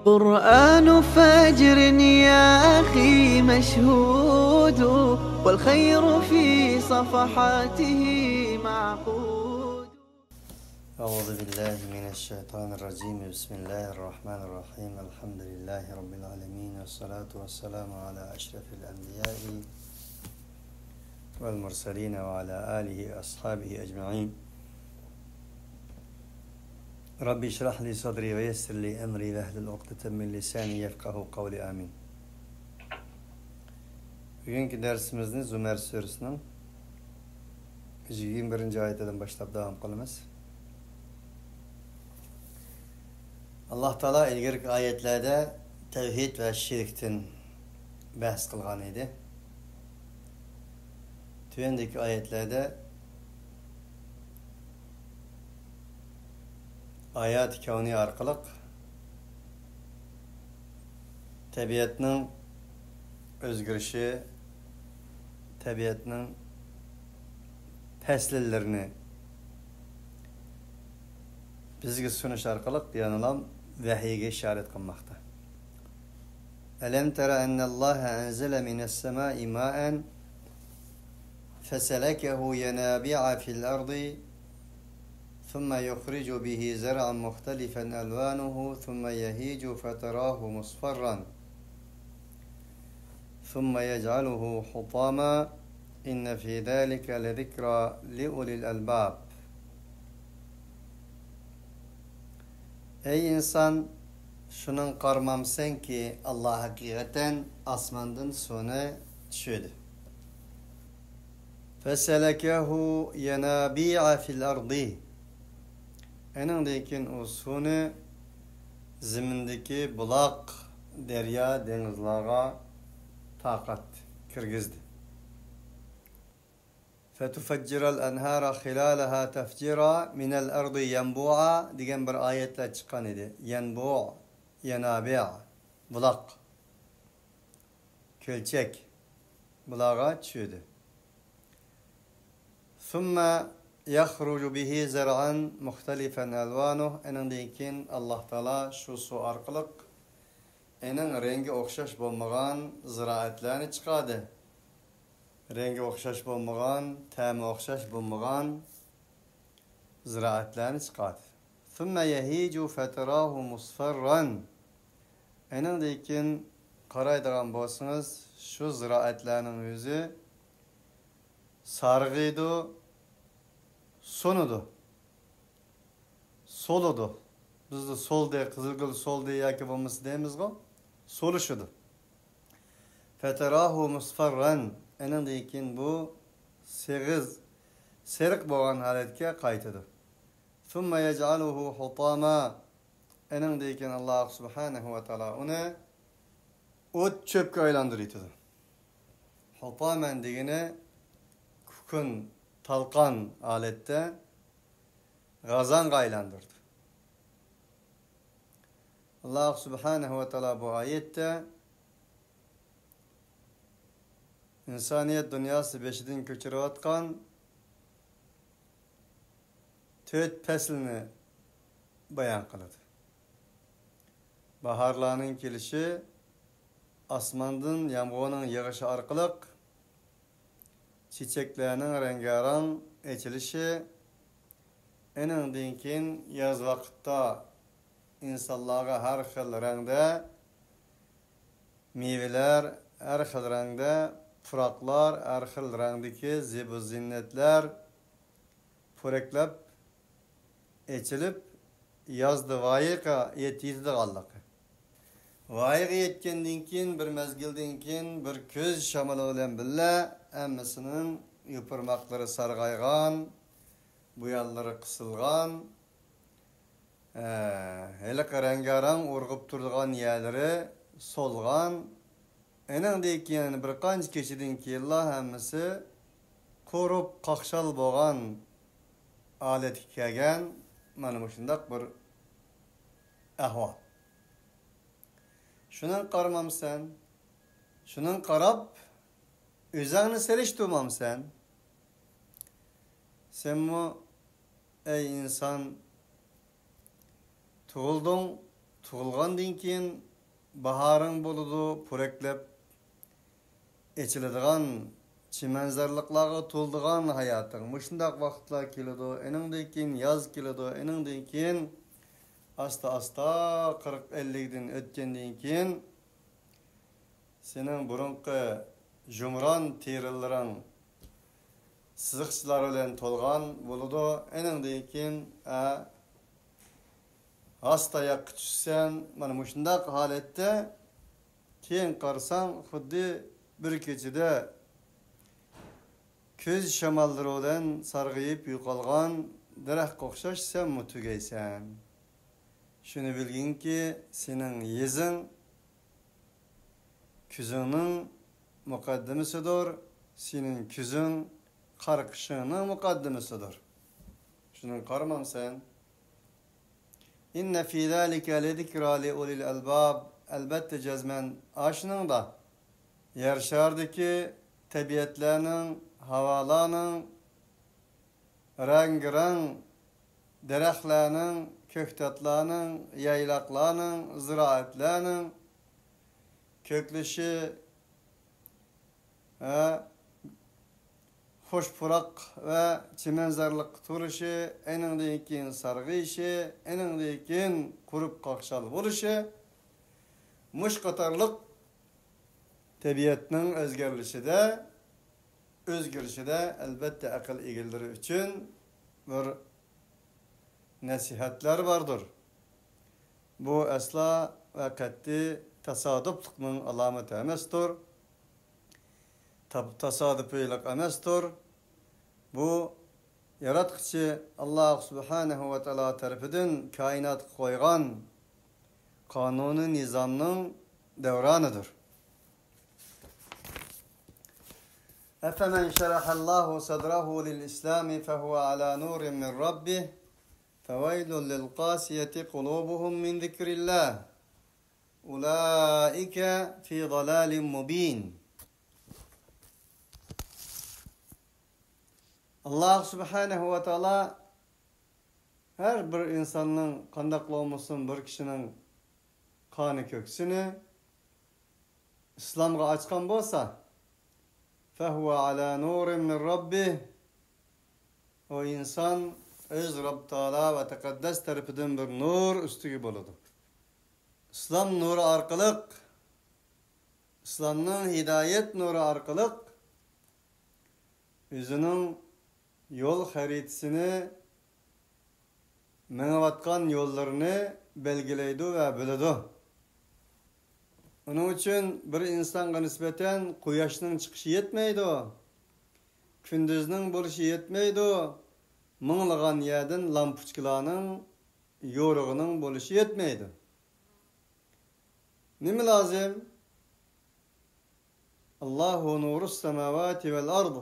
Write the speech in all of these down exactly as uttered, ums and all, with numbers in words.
قرآن فجر يا أخي مشهود، والخير في صفحاته معقود. أعوذ بالله من الشيطان الرجيم. بسم الله الرحمن الرحيم. الحمد لله رب العالمين، والصلاة والسلام على أشرف الأنبياء والمرسلين وعلى آله وأصحابه أجمعين. رب اشرح لي صدري ويسر لي أمري واحلل عقدة من لساني يفقهوا قولي. آمين. بۈگۈنكى دەرسىمىزنى زۇمەر سۈرىسىنىڭ يىگىرمە بىرىنچى ئايىتىدىن باشلاپ داۋام قىلىمىز. ئاللاھ تائالا ئىلگىرىكى ئايەتلەردە تەۋھىد ۋە شىركتىن بەھس قىلغان ئىدى. تۆۋەندىكى ئايەتلەردە ئايات كەۋنى ئارقىلىق تەبىئەتنىڭ ئۆزگىرىشى، تەبىئەتنىڭ پەسىللىرىنى بىزگە سۇنۇش ئارقىلىق يەنىلا ۋەھىيگە ئىشارەت قىلماقتا. ألم تر أن الله أنزل من السماء ماء فسلكه ينابيع في الأرض ثم يخرج به زرعا مختلفا ألوانه ثم يهيج فتراه مصفرا ثم يجعله حطاما إن في ذلك لذكرى لأولي الألباب. ئەي ئىنسان، شۇنىڭغا قارىمامسەنكى، ئاللاھ ھەقىقەتەن ئاسماندىن سۇنى چۈشۈردى. فسلكه ينابيع في الأرض. ئېنىڭدىن كېيىن ئۇ سۇنى زېمىندىكى بۇلاق، دەريا، دېڭىزلارغا تارقاتتى، كىرگۈزدى. فتفجر الأنهار خلالها تفجيرا من الأرض ينبوعا دېگەن بىر ئايەتلەر چىققان ئىدى. يەنبۇ، يەنابىئ، بۇلاق، كۆلچەك، بۇلارغا چۈشىدۇ. ثم يخرج به زرعا مختلفا ألوانه. ئېنىڭدىن كېيىن ئاللاھ تائالا شۇ سۇ ئارقىلىق ئېنىڭ رەڭگى ئوخشاش بولمىغان زىرائەتلەرنى چىقاردى. رەڭگى ئوخشاش بولمىغان، تەمى ئوخشاش بولمىغان زىرائەتلەرنى چىقاردى. ثم يهيج فتراه مصفرا. ئېنىڭدىن كېيىن قارايدىغان بولسىڭىز، شۇ زىرائەتلەرنىڭ يۈزى سارغىيدۇ، سۇنىدۇ، سولىدۇ. بىزدە سولدى، قىزىلگۈل سولدى ياكى بولمىسا دەيمىزغۇ، سولىشىدۇ. فتراه مصفرا. ئېنىڭدىن كېيىن بۇ سېغىز، سېرىق بولغان ھالەتكە قايتىدۇ. ثم يجعله حطاما. ئېنىڭدىن كېيىن ئاللاھ سۇبھانەھۇ ۋە تائالا ئۇنى ئوت چۆپكە ئايلاندۇرۇۋېتىدۇ. ھۇتامەن دېگىنى كۇكۇن، تالقان ھالەتتە غازاڭغا ئايلاندۇرىدۇ. ئاللاھ سۇبھانەھۇ ۋە تائالا بۇ ئايەتتە ئىنسانىيەت دۇنياسى بېشىدىن كۆچۈرۈۋاتقان تۆت پەسىلنى بايان قىلىدۇ. باھارلارنىڭ كېلىشى، ئاسماندىن يامغۇرنىڭ يېغىشى ئارقىلىق چېچەكلەرنىڭ رەڭگارەڭ ئېچىلىشى، ئېنىڭدىن كېيىن ياز ۋاقىتتا ئىنسانلارغا ھەر خىل رەڭدە مېۋىلەر، ھەر خىل رەڭدە پۇراقلار، ھەر خىل رەڭدىكى زىبۇ زىننەتلەر پورەكلەپ ئېچىلىپ، يازدا ۋايىغا يېتىدىغانلىقى. ۋايىغا يەتكەندىن كېيىن، بىر مەزگىلدىن كېيىن، بىر كۈز شامىلى بىلەن بىللە ھەممىسىنىڭ يوپۇرماقلىرى سارغايغان، بۇيانلىرى قىسىلغان، ھە، ھېلىقى رەڭگارەڭ ئۇرغۇپ تۇرىدىغان يەرلىرى سولغان. ئېنىڭدىن كېيىن بىر قانچە كېچىدىن كېيىنلا ھەممىسى قۇرۇپ قاقشال بولغان ھالەتكە كەلگەن، مانا مۇشۇنداق بىر ئەھۋال. شۇنىڭغا قارىمامسەن؟ شۇنىڭغا قاراپ ئۆزۈڭنى سېلىشتۇرمامسەن؟ سەنمۇ، ئەي ئىنسان، تۇغۇلدۇڭ، تۇغۇلغاندىن كېيىن باھارىڭ بولىدۇ، پورەكلەپ ئېچىلىدىغان، چىمەنزارلىقلارغا تولىدىغان ھاياتىڭ. مۇشۇنداق ۋاقىتلار كېلىدۇ، ئېنىڭدىن كېيىن ياز كېلىدۇ، ئېنىڭدىن كېيىن ئاستا-ئاستا قىرىق ئەللىكتىن ئۆتكەندىن كېيىن سېنىڭ بۇرۇنقى جۇمران تېرىلىرىڭ سىزىقچىلار بىلەن تولغان بولىدۇ. ئېنىڭدىن كېيىن، ئە، ھاسا تاياققا چۈشىسەن. مانا مۇشۇنداق ھالەتتە كېيىن قارىساڭ، خۇددى بىر كېچىدە كۈز شاماللىرى بىلەن سارغىيىپ يوقالغان دەرەخكە ئوخشاش سەنمۇ تۈگەيسەن. شۇنى بىلگىنكى، سېنىڭ يېزىڭ كۈزۈڭنىڭ مۇقەددىمىسىدۇر، سېنىڭ كۈزۈڭ قارا قىشىڭنىڭ مۇقەددىمىسىدۇر. شۇنىڭغا قارىمامسەن؟ إن في ذلك لذكرى لأولي الألباب. ئەلۋەتتە، جەزمەن ئاشۇنىڭدا يەر شارىدىكى تەبىئەتلەرنىڭ، ھاۋالارنىڭ، رەڭگارەڭ دەرەخلەرنىڭ، كۆكتاتلارنىڭ، يايلاقلارنىڭ، زىرائەتلەرنىڭ كۆكلىشى، ھە، خۇش پۇراق ۋە چىمەنزارلىققا تولۇشى، ئېنىڭدىن كېيىن سارغىيىشى، ئېنىڭدىن كېيىن قۇرۇپ قاقشال بولۇشى، مۇشۇ قاتارلىق تەبىئەتنىڭ ئۆزگىرىلىشىدە، ئۆزگىرىشىدە، ئەلۋەتتە، ئەقىل ئىگىلىرى ئۈچۈن بىر نەسىھەتلەر باردۇر. بۇ ئەسلا ۋە قەتئىي تاسادۇپلۇقنىڭ ئالامىتى ئەمەستۇر. تا-، تاسادۇپىيلىق ئەمەستۇر. بۇ ياراتقۇچى ئاللاھ سۇبھانەھۇ ۋە تائالا تەرىپىدىن كائىناتقا قويغان قانۇنىي نىزامنىڭ دەۋرانىدۇر. أفمن شرح الله صدره للإسلام فهو على نور من ربه فويل للقاسية قلوبهم من ذكر الله أولئك في ضلال مبين. ئاللاھ سۇبھانەھۇ ۋە تائالا ھەر بىر ئىنساننىڭ، قانداقلا بولمىسۇن، بىر كىشىنىڭ قانى كۆكسىنى ئىسلامغا ئاچقان بولسا، فهو على نور من ربه، ئۇ ئىنسان ئۆز رەب تائالا ۋە تەقەددەس تەرىپىدىن بىر نۇر ئۈستىگە بولىدۇ. ئىسلام نۇرى ئارقىلىق، ئىسلامنىڭ ھىدايەت نۇرى ئارقىلىق ئۆزىنىڭ يول خەرىتىسىنى، مېڭىۋاتقان يوللىرىنى بەلگىلەيدۇ ۋە بىلىدۇ. ئۇنىڭ ئۈچۈن بىر ئىنسانغا نىسبەتەن قۇياشنىڭ چىقىشى يەتمەيدۇ، كۈندۈزنىڭ بولۇشى يەتمەيدۇ، مىڭلىغان يەردىن لامپۇچكىلارنىڭ يورۇقىنىڭ بولۇشى يەتمەيدۇ. نېمە لازىم؟ الله نور السماوات والأرض.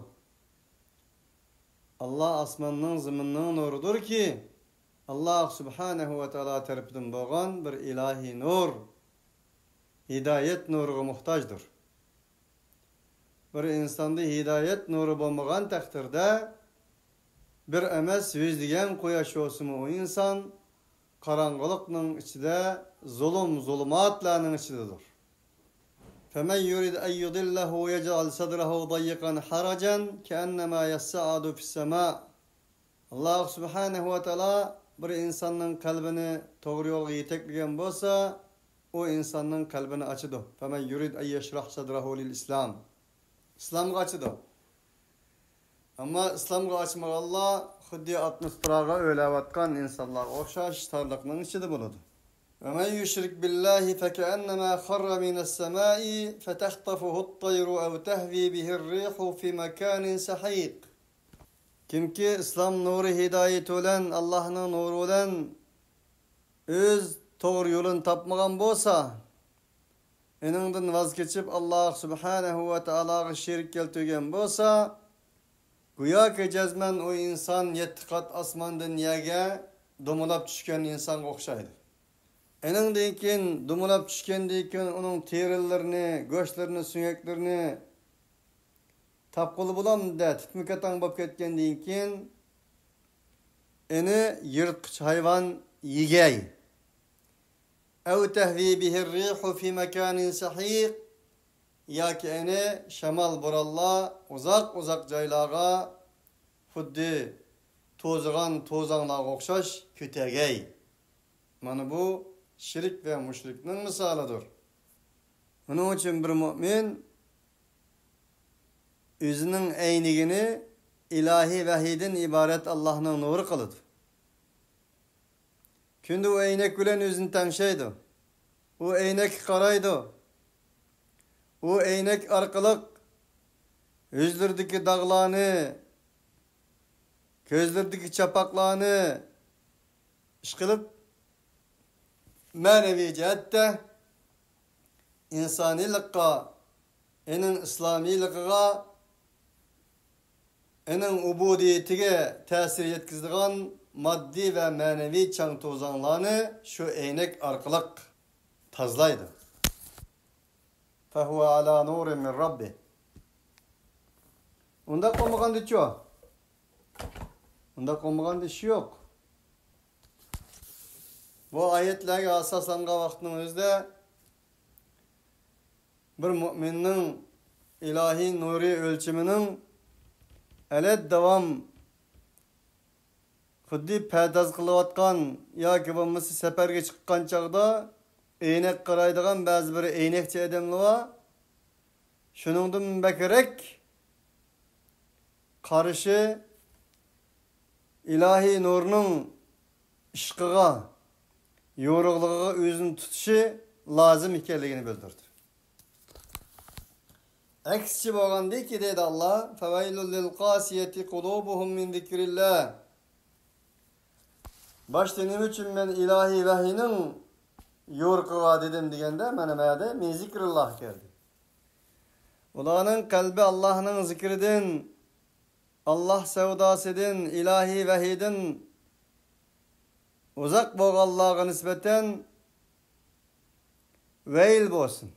ئاللاھ ئاسماننىڭ، زېمىننىڭ نۇرىدۇركى، ئاللاھ سۇبھانەھۇ ۋە تائالا تەرىپىدىن بولغان بىر ئىلاھىي نۇر، ھىدايەت نۇرىغا موھتاجدۇر. بىر ئىنساندا ھىدايەت نۇرى بولمىغان تەقدىردە، بىر ئەمەس يۈزلىگەن قۇياش بولسىمۇ، ئۇ ئىنسان قاراڭغۇلۇقنىڭ ئىچىدە، زۇلۇم، زۇلۇماتلارنىڭ ئىچىدىدۇر. فمن يرد أن يضله يجعل صدره ضيقا حرجا كأنما يصعد في السماء. ئاللاھ سۇبھانەھۇ ۋە تائالا بىر ئىنساننىڭ قەلبىنى توغرا يولغا يېتەكلىگەن بولسا، ئۇ ئىنساننىڭ قەلبىنى ئاچىدۇ. فمن يرد أن يشرح صدره للإسلام. ئىسلامغا ئاچىدۇ. ئەمما ئىسلامغا ئاچمىغانلار خۇددى ئاتموسفېراغا ئۆرلەۋاتقان ئىنسانلارغا ئوخشاش تارلىقنىڭ ئىچىدە بولىدۇ. ومن يشرك بالله فكأنما خر من السماء فتخطفه الطير أو تهوي به الريح في مكان سحيق. كىمكى ئىسلام نۇرى ھىدايىتى بىلەن، ئاللاھنىڭ نۇرى بىلەن ئۆز توغرا يولىنى تاپمىغان بولسا، ئېنىڭدىن ۋاز كېچىپ، ئاللاھ سۇبھانەھۇ ۋە تائالاغا شېرىك كەلتۈرگەن بولسا، گوياكى جەزمەن ئۇ ئىنسان يەتتە قات ئاسماندىن يەرگە دومىلاپ چۈشكەن ئىنسانغا ئوخشايدۇ. ئېنىڭدىن كېيىن، دومىلاپ چۈشكەندىن كېيىن، ئۇنىڭ تېرىلىرىنى، گۆشلىرىنى، سۆڭەكلىرىنى تاپقىلى بولامدۇ، تىتمە-كاتاڭ بولۇپ كەتكەندىن كېيىن، ئېنى يىرتقۇچ ھايۋان يېگەي. أو تهوي به الريح في مكان سحيق، ياكى ئەنە شامال، بورانلار ئۇزاق-ئۇزاق جايلارغا خۇددى توزىغان توزاڭلارغا ئوخشاش كۆتەرگەي. مانا بۇ شىرك ۋە مۇشرىكنىڭ مىسالىدۇر. ئۇنىڭ ئۈچۈن بىر مۆمىن ئۆزىنىڭ ئەينىكىنى ئىلاھىي ۋەھىيدىن ئىبارەت ئاللاھنىڭ نۇرى قىلىدۇ. كۈندە ئۇ ئەينەك بىلەن ئۆزىنى تەڭشەيدۇ. ئۇ ئەينەككە قارايدۇ. ئۇ ئەينەك ئارقىلىق يۈزلىرىدىكى داغلارنى، كۆزلىرىدىكى چاپاقلارنى ئىشقىلىپ، مەنىۋى جەھەتتە ئىنسانىيلىققا، ئېنىڭ ئىسلامىيلىقىغا، ئېنىڭ ئۇبۇدىيىتىگە تەسىر يەتكۈزىدىغان ماددىي ۋە مەنىۋى چاڭ-توزاڭلارنى شۇ ئەينەك ئارقىلىق تازىلايدۇ. فهو على نور من ربه. ئۇنداق بولمىغاندىچۇ؟ ئۇنداق بولمىغاندا ئىش يوق. بۇ ئايەتلەرگە ئاساسلانغان ۋاقىتنىڭ ئۆزىدە بىر مۆمىننىڭ ئىلاھىي نۇرى ئۆلچىمىنىڭ ئەلەت داۋام خۇددى پەرداز قىلىۋاتقان ياكى بولمىسا سەپەرگە چىققان چاغدا ئەينەك قارايدىغان بەزى بىر ئەينەكچى ئادەملەر بار. شۇنىڭدىن بەكرەك قارىشى ئىلاھىي نۇرنىڭ ئىشقىغا، يورۇقلۇقىغا ئۆزىنى تۇتۇشى لازىم ئىكەنلىكىنى بىلدۈردى. ئەكسىچە بولغاندىكى، دەيدۇ ئاللا، فوەيلۇل لىل قاسىيەتى قۇلۇبۇھۇم مىن زىكرىللا. باشتا نېمە ئۈچۈن مەن ئىلاھىي ۋەھىينىڭ يورۇقىغا دېدىم دېگەندە، مانا مەدە مىن زىكرىللا كەلدى. ئۇلارنىڭ قەلبى ئاللاھنىڭ زىكرىدىن، ئاللاھ سەۋداسىدىن، ئىلاھىي ۋەھىيدىن ئۇزاق بولغانلارغا نىسبەتەن ۋەيل بولسۇن.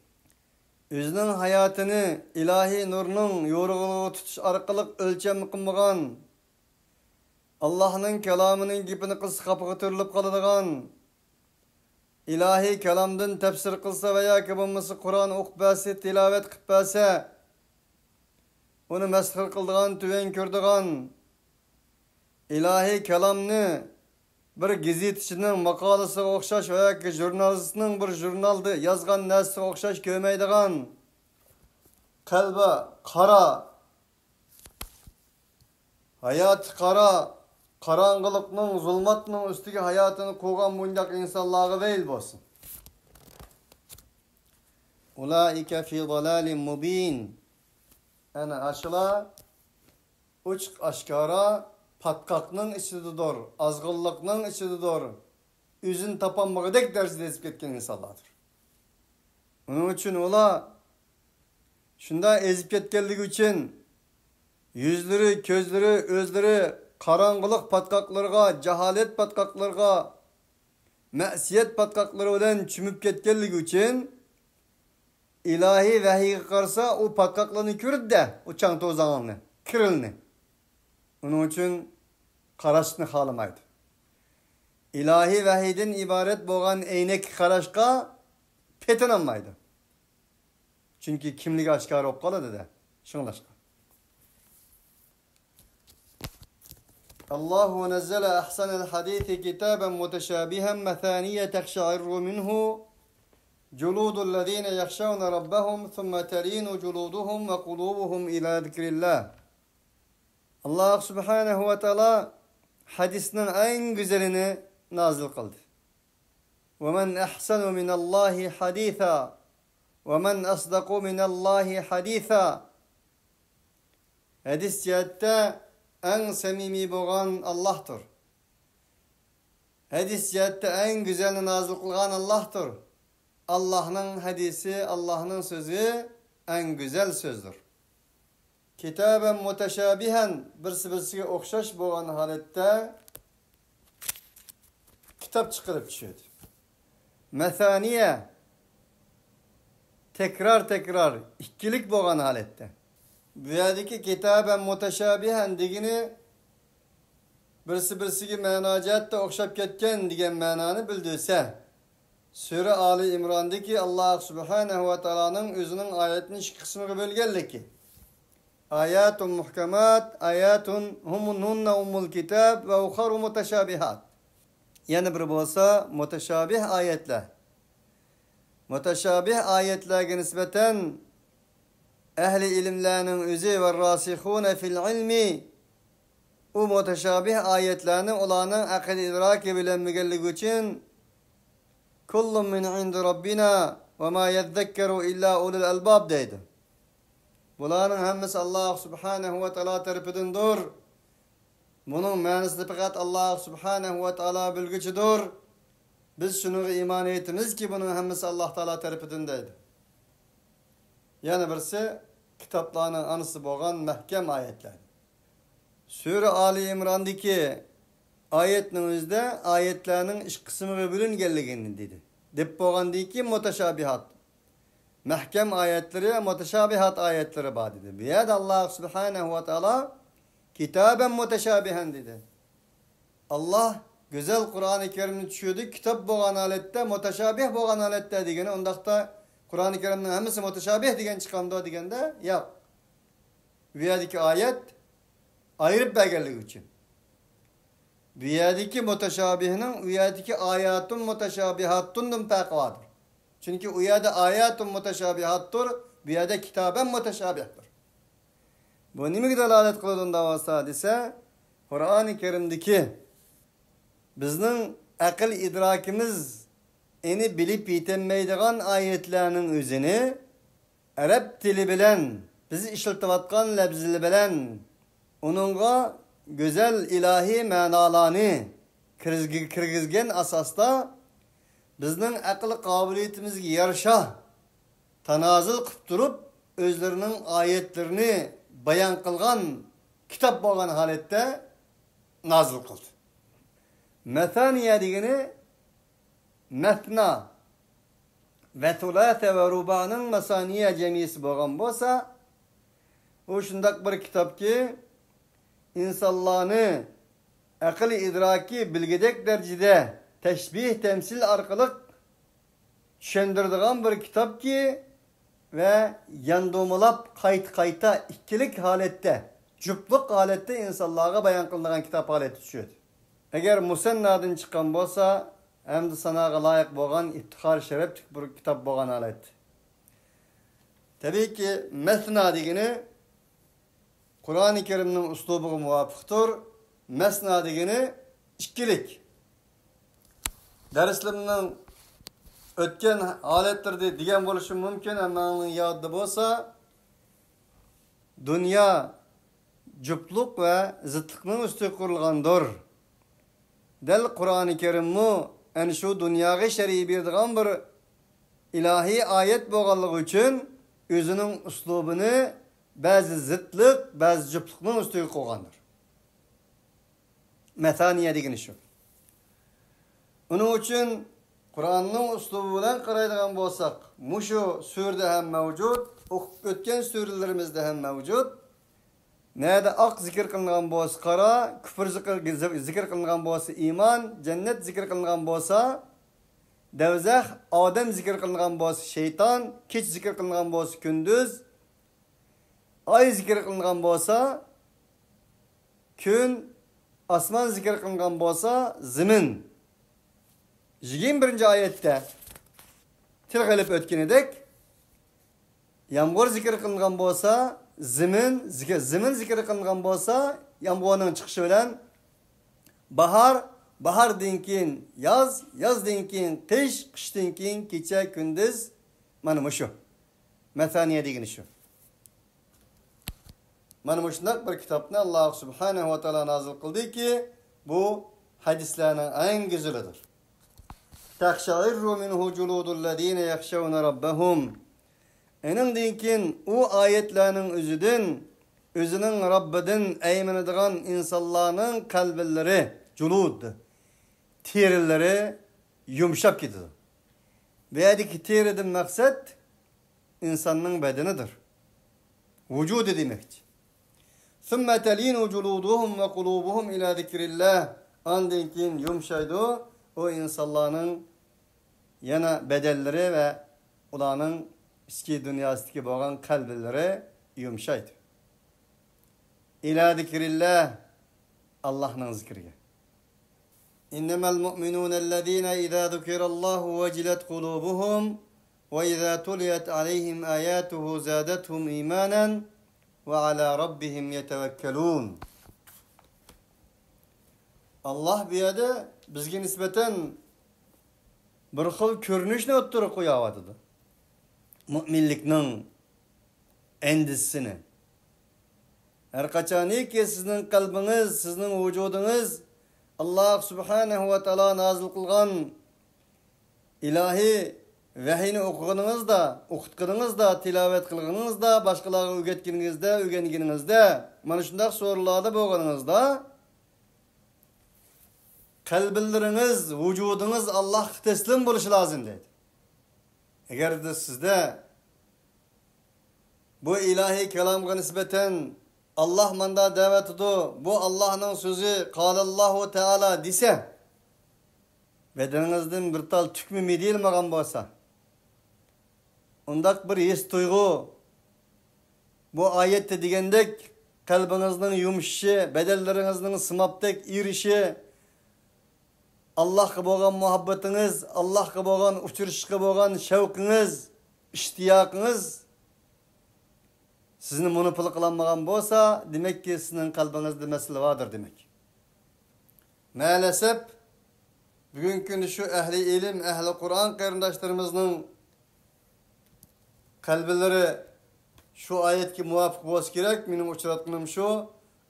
ئۆزىنىڭ ھاياتىنى ئىلاھىي نۇرنىڭ يورۇقلۇقىغا تۇتۇش ئارقىلىق ئۆلچەم قىلمىغان، ئاللاھنىڭ كالامىنىڭ گېپىنى قىلسا خاپىغا تۈرۈلۈپ قالىدىغان، ئىلاھىي كالامدىن تەپسىر قىلسا ۋە ياكى بولمىسا قۇرئان ئوقۇپ بەرسە، تىلاۋەت قىلىپ بەرسە، ئۇنى مەسخىرە قىلىدىغان، تۆۋەن كۆرىدىغان، ئىلاھىي كالامنى بىر گېزىتچىنىڭ ماقالىسىغا ئوخشاش ۋە ياكى ژۇرنالىستنىڭ بىر ژۇرنالدا يازغان نەرسىسىگە ئوخشاش كۆرمەيدىغان، قەلبى قارا، ھاياتى قارا، قاراڭغۇلۇقنىڭ، زۇلماتنىڭ ئۈستىگە ھاياتىنى قۇرغان مۇنداق ئىنسانلارغا ۋەيل بولسۇن. ئۇلائىكە فى ضالالىم مۇبىن. ئەنە ئاشۇلار ئوچۇق ئاشكارا پاتقاقنىڭ ئىچىدىدۇر، ئازغۇنلۇقنىڭ ئىچىدىدۇر، ئۆزىنى تاپالمىغۇدەك دەرىجىدە ئېزىپ كەتكەن ئىنسانلاردۇر. ئۇنىڭ ئۈچۈن ئۇلار شۇنداق ئېزىپ كەتكەنلىكى ئۈچۈن يۈزلىرى، كۆزلىرى، ئۆزلىرى قاراڭغۇلۇق پاتقاقلىرىغا، جاھالەت پاتقاقلىرىغا، مەسىيەت پاتقاقلىرى بىلەن چۆمۈپ كەتكەنلىكى ئۈچۈن ئىلاھىي ۋەھىيگە قارىسا، ئۇ پاتقاقلارنى كۆرىدۇ-دە، ئۇ چاڭ توزاڭلارنى، كىرلىنى. ئۇنىڭ ئۈچۈن قاراشنى خالىمايدۇ. ئىلاھىي ۋەھىيدىن ئىبارەت بولغان ئەينەككە قاراشقا پېتىنالمايدۇ. چۈنكى كىملىكى ئاشكارا بولۇپ قالىدۇ-دە، شۇڭلاشقا. الله نزل أحسن الحديث كتابا متشابها مثاني تقشعر منه جلود الذين يخشون ربهم ثم تلين جلودهم وقلوبهم إلى ذكر الله. ئاللاھ سۇبھانەھۇ ۋە تائالا ھەدىسنىڭ ئەڭ گۈزەلىنى نازىل قىلدى. ومن أحسن من الله حديثا، ومن أصدق من الله حديثا. ھەدىس جەھەتتە ئەڭ سەمىمىي بولغان ئاللاھتۇر. ھەدىس جەھەتتە ئەڭ گۈزەلنى نازىل قىلغان ئاللاھتۇر. ئاللاھنىڭ ھەدىسى، ئاللاھنىڭ سۆزى ئەڭ گۈزەل سۆزدۇر. كىتابەن مۇتەشابىھەن، بىرسى بىرسىگە ئوخشاش بولغان ھالەتتە كىتاب چىقىرىپ چۈشۈردى. مەسانىيە، تەكرار-تەكرار، ئىككىلىك بولغان ھالەتتە. بۇ يەردىكى كىتابەن مۇتەشابىھەن دېگىنى بىرسى بىرسىگە مەنا جەھەتتە ئوخشاپ كەتكەن دېگەن مەنانى بىلدۈرسە، سۈرە ئالى ئىمراندىكى ئاللاھ سۇبھانەھۇ ۋە تائالانىڭ ئۆزىنىڭ ئايەتنى ئىككى قىسىمغا بۆلگەنلىكى. آيات محكمات، آيات هم هن أم الكتاب وأخر متشابهات. يەنە بىرى بولسا مۇتەشابىھ ئايەتلەر. مۇتەشابىھ ئايەتلەرگە نىسبەتەن ئەھلى ئىلىملەرنىڭ ئۆزى ۋە راسىخۇنە فىل ئىلمى، ئۇ مۇتەشابىھ ئايەتلەرنى ئۇلارنىڭ ئەقىل ئىدراكى بىلەنمىگەنلىكى ئۈچۈن، كل من عند ربنا وما يذكر إلا أولو الألباب دەيدۇ. بۇلارنىڭ ھەممىسى ئاللاھ سۇبھانەھۇ ۋە تائالا تەرىپىدىندۇر. بۇنىڭ مەنىسىنى پەقەت ئاللاھ سۇبھانەھۇ ۋە تائالا بىلگۈچىدۇر. بىز شۇنىڭغا ئىمان ئېيتىمىزكى، بۇنىڭ ھەممىسى ئاللاھ تائالا تەرىپىدىن دەيدۇ. يەنە بىرسى، كىتابلارنىڭ ئانىسى بولغان مەھكەم ئايەتلەر. سۈرە ئالى ئىمراندىكى ئايەتنىڭ ئۆزىدە ئايەتلەرنىڭ ئىككى قىسىمغا بۆلۈنگەنلىكىنى دېدى. دەپ بولغاندىن كېيىن مۇتەشابىھات. مەھكەم ئايەتلىرى، مۇتەشابىھات ئايەتلىرى بار دېدى. بۇ يەردە ئاللاھ سۇبھانەھۇ ۋە تائالا كىتابەن مۇتەشابىھەن دېدى. ئاللاھ گۈزەل قۇرئانى كەرىمنى چۈشۈردى، كىتاب بولغان ھالەتتە، مۇتەشابىھ بولغان ھالەتتە دېگىنى، ئۇنداقتا قۇرئانى كەرىمنىڭ ھەممىسى مۇتەشابىھ دېگەن چىقامدۇ دېگەندە، ياق. بۇ يەردىكى ئايەت ئايرىپ بەرگەنلىكى ئۈچۈن. بۇ يەردىكى مۇتەشابىھنىڭ ئۇ يەردىكى ئاياتۇن مۇتەشابىھاتتىن پەرقى باردۇر. چۈنكى ئۇ يەردە ئاياتۇن مۇتەشابىھاتتۇر، بۇ يەردە كىتابەن مۇتەشابىھتۇر. بۇ نېمىگە دالالەت قىلىدۇ ئۇنداق بولسا دېسە، قۇرئانى كەرىمدىكى بىزنىڭ ئەقىل ئىدراكىمىز ئېنى بىلىپ يېتەلمەيدىغان ئايەتلەرنىڭ ئۆزىنى ئەرەب تىلى بىلەن، بىز ئىشلىتىۋاتقان لەپزىلەر بىلەن ئۇنىڭغا گۈزەل ئىلاھىي مەنالارنى كىرگۈزگەن ئاساستا، بىزنىڭ ئەقىل قابىلىيىتىمىزگە يارىشا تانازۇل قىلىپ تۇرۇپ، ئۆزلىرىنىڭ ئايەتلىرىنى بايان قىلغان كىتاب بولغان ھالەتتە نازىل قىلدى. مەسانىيە دېگىنى مەسنا ۋە سۇلاسە ۋە رۇبانىڭ مەسانىيە جەمئىيىسى بولغان بولسا، ئۇ شۇنداق بىر كىتابكى، ئىنسانلارنى ئەقىل ئىدراكى بىلگۈدەك دەرىجىدە تەشبىھ تەمسىل ئارقىلىق چۈشەندۈرىدىغان بىر كىتابكى، ۋە ياندۇمىلاپ قايتا-قايتا ئىككىلىك ھالەتتە، جۈپلۈك ھالەتتە ئىنسانلارغا بايان قىلىنغان كىتاب ھالەتتە چۈشىدۇ. ئەگەر مۇسەننادىن چىققان بولسا، ھەمدۇ ساناغا لايىق بولغان ئىپتىخار شەرەپلىك بىر كىتاب بولغان ھالەتتە. تەبىئىيكى، مەسنا دېگىنى قۇرئانى كەرىمنىڭ ئۇسلۇبىغا مۇۋاپىقتۇر. مەسنا دېگىنى ئىككىلىك. دەرسلىرىمنىڭ ئۆتكەن ھالەتلىرىدە دېگەن بولۇشۇم مۇمكىن، ئەمما ئۇنىڭ يادىدا بولسا، دۇنيا جۈپلۈك ۋە زىتلىقنىڭ ئۈستىگە قۇرۇلغاندۇر. دەل قۇرئانى كەرىممۇ ئەنە شۇ دۇنياغا شەرئى بېرىدىغان بىر ئىلاھىي ئايەت بولغانلىقى ئۈچۈن، ئۆزىنىڭ ئۇسلۇبىنى بەزى زىتلىق، بەزى جۈپلۈكنىڭ ئۈستىگە قويغاندۇر. مەسانىيە دېگىنى شۇ. ئۇنىڭ ئۈچۈن قۇرئاننىڭ ئۇسلۇبى بىلەن قارايدىغان بولساق، مۇشۇ سۈرىدە ھەم مەۋجۇت، ئوقۇپ ئۆتكەن سۈرىلىرىمىزدە ھەم مەۋجۇت. نەدە ئاق زىكىر قىلىنغان بولسا قارا، كۈپۈر زىكىر، زىكىر قىلىنغان بولسا ئىمان، جەننەت زىكىر قىلىنغان بولسا دوزاخ، ئادەم زىكىر قىلىنغان بولسا شەيتان، كېچە زىكىر قىلىنغان بولسا كۈندۈز، ئاي زىكىر قىلىنغان بولسا كۈن، ئاسمان زىكىر قىلىنغان بولسا زېمىن. يىگىرمە بىرىنچى ئايەتتە تىلغا ئېلىپ ئۆتكىنىدەك، يامغۇر زىكىر قىلىنغان بولسا زېمىن، زىكىر، زېمىن زىكىر قىلىنغان بولسا يامغۇرنىڭ چىقىشى بىلەن باھار، باھاردىن كېيىن ياز، يازدىن كېيىن قىش، قىشتىن كېيىن كېچە، كۈندۈز. مانا مۇشۇ. مەسانىيە دېگىنى شۇ. مانا مۇشۇنداق بىر كىتابنى ئاللاھ سۇبھانەھۇ ۋە تائالا نازىل قىلدىكى، بۇ ھەدىسلەرنىڭ ئەڭ گۈزىلىدۇر. تەقشەئىررۇ مىنھۇ جۇلۇدۇللەزىنە يەخشەۋنە رەببەھۇم. ئېنىڭدىن كېيىن ئۇ ئايەتلەرنىڭ ئۆزىدىن، ئۆزىنىڭ رەببىدىن ئەيمىنىدىغان ئىنسانلارنىڭ قەلبىلىرى، جۇلۇد، تېرىلىرى يۇمشاپ كېتىدۇ. بۇ يەردىكى تېرىدىن مەقسەت ئىنساننىڭ بەدىنىدۇر. ۋۇجۇدى دېمەكچى. ثم تلين جلودهم وقلوبهم إلى ذكر الله. ئاندىن كېيىن يۇمشايدۇ ئۇ ئىنسانلارنىڭ يەنە بەدەنلىرى ۋە ئۇلارنىڭ ئىچكى دۇنياسىدىكى بولغان قەلبلىرى يۇمشايدۇ. ئىلا زىكرىللا، ئاللاھنىڭ زىكرىگە. إنما المؤمنون الذين إذا ذكر الله وجلت قلوبهم وإذا تليت عليهم آياته زادتهم إيمانا وعلى ربهم يتوكلون. ئاللاھ بۇ يەردە بىزگە نىسبەتەن بىر خىل كۆرۈنۈشنى ئوتتۇرىغا قويۇۋاتىدۇ. مۇئمىنلىكنىڭ ئەندىزىسىنى. ھەر قاچانكى سىزنىڭ قەلبىڭىز، سىزنىڭ ۋۇجۇدىڭىز ئاللاھ سۇبھانەھۇ ۋە تائالا نازىل قىلغان ئىلاھىي ۋەھىينى ئوقۇغىنىڭىزدا، ئوقۇتقىنىڭىزدا، تىلاۋەت قىلغىنىڭىزدا، باشقىلارغا ئۆگەتكىنىڭىزدە، ئۆگەنگىنىڭىزدە، مانا شۇنداق سورۇنلاردا بولغىنىڭىزدا، قەلبلىرىڭىز، ۋۇجۇدىڭىز ئاللاھقا تەسلىم بولۇشى لازىم دەيدۇ. ئەگەردە سىزدە بۇ ئىلاھىي كالامغا نىسبەتەن، ئاللاھ ماندا دەۋاتىدۇ، بۇ ئاللاھنىڭ سۆزى، قالاللاھۇ تائالا دېسە، بەدىنىڭىزدىن بىر تال تۈكمۇ مىدىرلىمىغان بولسا، ئۇنداق بىر ھېس تۇيغۇ، بۇ ئايەتتە دېگەندەك، قەلبىڭىزنىڭ يۇمشىشى، بەدەنلىرىڭىزنىڭ سىمابتەك ئېرىشى، ئاللاھقا بولغان مۇھەببىتىڭىز، ئاللاھقا بولغان ئۇچرىشىشقا بولغان شەۋقىڭىز، ئىشتىياقىڭىز سىزنى مونوپول قىلالمىغان بولسا، دېمەككى، سىزنىڭ قەلبىڭىزدە مەسىلە باردۇر دېمەك. مەلەسەپ، بۈگۈنكى كۈندە شۇ ئەھلى ئىلىم، ئەھلى قۇرئان قېرىنداشلىرىمىزنىڭ قەلبلىرى شۇ ئايەتكە مۇۋاپىق بولسا كېرەك، مېنىڭ ئۇچراتقىنىم شۇ.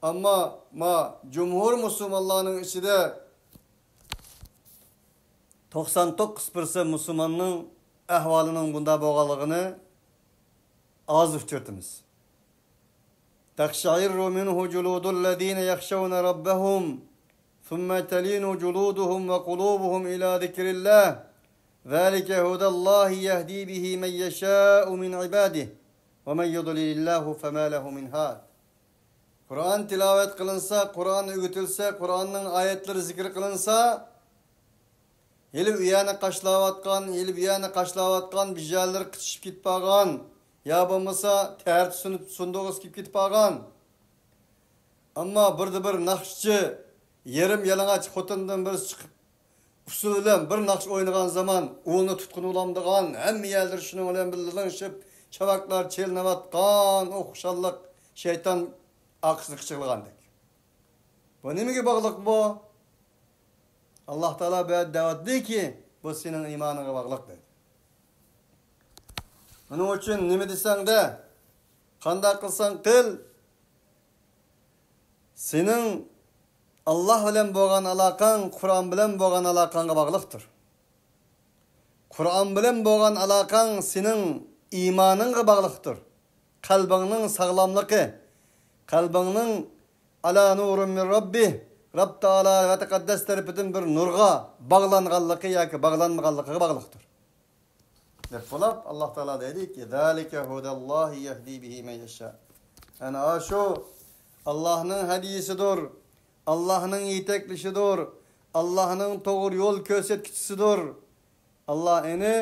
ئەمما ما جۇمھۇر مۇسۇلمانلارنىڭ ئىچىدە توقسان توققۇز پىرسەنت مۇسۇلماننىڭ ئەھۋالىنىڭ بۇنداق بولغانلىقىنى ئاز ئۇچرىتىمىز. تقشعر منه جلود الذين يخشون ربهم ثم تلين جلودهم وقلوبهم إلى ذكر الله ذلك هدى الله يهدي به من يشاء من عباده ومن يضلل الله فما له من هاد. قۇرئان تىلاۋەت قىلىنسا، قۇرئان ئۆگىتىلسە، قۇرئاننىڭ ئايەتلىرى زىكىر قىلىنسا، ھېلى ئۇ يەرنى قاشلاۋاتقان، ھېلى بۇ يەرنى قاشلاۋاتقان، بىژەلىرى قىچىشىپ كېتىپ قالغان، يا بولمىسا تەرىتى سۇنۇپ سۇندۇقىسى كېلىپ كېتىپ قالغان. ئەمما بىردە بىر ناخشىچى يېرىم يالىڭاچ خوتۇندىن بىرسى چىقىپ، ئۇسسۇل بىلەن بىر ناخشا ئوينىغان زامان ئۇلنى تۇتقىنى بولامدىغان، ھەممە يەرلىرى شۇنىڭ بىلەن بىللە لىڭشىپ، چاۋاكلار چېلىنىۋاتقان، ئۇ خۇشاللىق شەيتان ئارقىسىنى قىچىقلىغاندەك. بۇ نېمىگە باغلىق بۇ؟ ئاللاھ تائالا بۇ يەردە دەۋاتىدۇكى، بۇ سېنىڭ ئىمانىڭغا باغلىق دەيدۇ. ئۇنىڭ ئۈچۈن نېمە دېسەڭدە، قانداق قىلساڭ قىل، سېنىڭ ئاللاھ بىلەن بولغان ئالاقەڭ قۇرئان بىلەن بولغان ئالاقەڭگە باغلىقتۇر. قۇرئان بىلەن بولغان ئالاقەڭ سېنىڭ ئىمانىڭغا باغلىقتۇر. قەلبىڭنىڭ ساغلاملىقى، قەلبىڭنىڭ ئالا نۇرۇن مىن رەببىھ، رەب تائالا ۋە تەقەددەس تەرىپىدىن بىر نۇرغا باغلانغانلىقى ياكى باغلانمىغانلىقىغا باغلىقتۇر. دەپ بولۇپ، ئاللاھ تائالا دەيدىكى، ذلك هدى الله يهدي به من يشاء. ئەنە ئاشۇ ئاللاھنىڭ ھەدىيىسىدۇر، ئاللاھنىڭ يېتەكلىشىدۇر، ئاللاھنىڭ توغرا يول كۆرسەتكۈچىسىدۇر. ئاللاھ ئېنى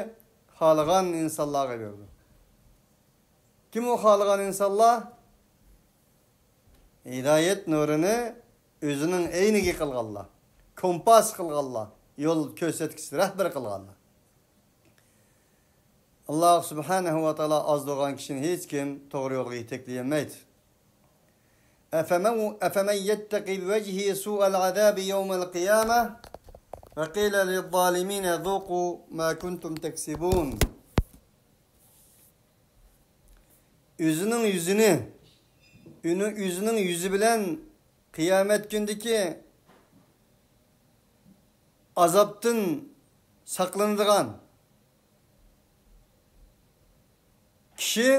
خالىغان ئىنسانلارغا بېرىدۇ. كىم ئۇ خالىغان ئىنسانلار؟ ھىدايەت نۇرىنى ئۆزىنىڭ ئەينىگە قىلغانلار، كومپاس قىلغانلار، يول كۆرسەتكۈچى، رەھبەر قىلغانلار. ئاللاھ سۇبھانەھۇ ۋە تائالا ئازدۇرغان كىشىنى ھېچكىم توغرا يولغا يېتەكلىيەلمەيدۇ. أفمن، أفمن يتق بوجهه سوء العذاب يوم القيامة وقيل للظالمين ذوقوا ما كنتم تكسبون. ئۆزىنىڭ يۈزىنى، ئۆزىنىڭ يۈزى بىلەن قىيامەت كۈنىدىكى ئازابتىن ساقلىنىدىغان كىشى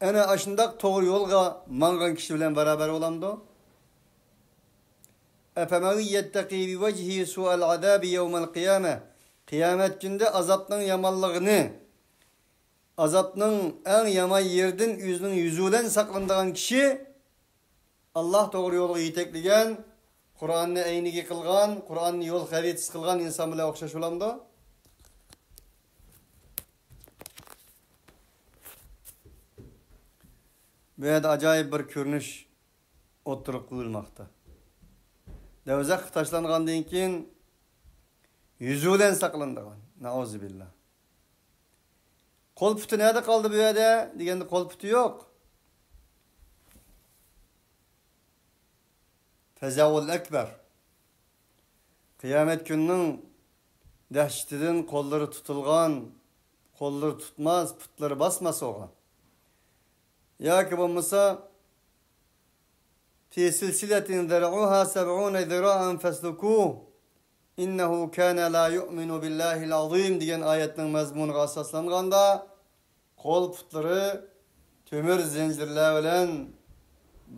ئەنە ئاشۇنداق توغرا يولغا ماڭغان كىشى بىلەن باراۋەر بولامدۇ؟ أفمن يتق بوجهه سوء العذاب يوم القيامة. قىيامەت كۈنىدە ئازابنىڭ يامانلىقىنى، ئازابنىڭ ئەڭ يامان يېرىدىن ئۆزىنىڭ يۈزى بىلەن ساقلىنىدىغان كىشى، ئاللاھ توغرا يولغا يېتەكلىگەن، قۇرئاننى ئەينىگە قىلغان، قۇرئاننى يول خەرىتىسى قىلغان ئىنسان بىلەن ئوخشاش بولامدۇ؟ بۇ يەردە ئاجايىپ بىر كۆرۈنۈش ئوتتۇرىغا قويۇلماقتا. دوزاخقا تاشلانغاندىن كېيىن يۈزى بىلەن ساقلىنىدىغان. نەئۇزۇبىللا. قول پۇتى نەدە قالدى بۇ يەردە دېگەندە، قول پۇتى يوق. فەزەئۇل ئەكبەر. قىيامەت كۈنىنىڭ دەھشىتىدىن قوللىرى تۇتۇلغان، قوللىرى تۇتماس، پۇتلىرى باسماس ئوغا. ياكى بولمىسا، في سلسلة ذرعها سبعون ذراعا فاسلكوه إنه كان لا يؤمن بالله العظيم دېگەن ئايەتنىڭ مەزمۇنىغا ئاساسلانغاندا، قول پۇتلىرى تۆمۈر زەنجىرلەر بىلەن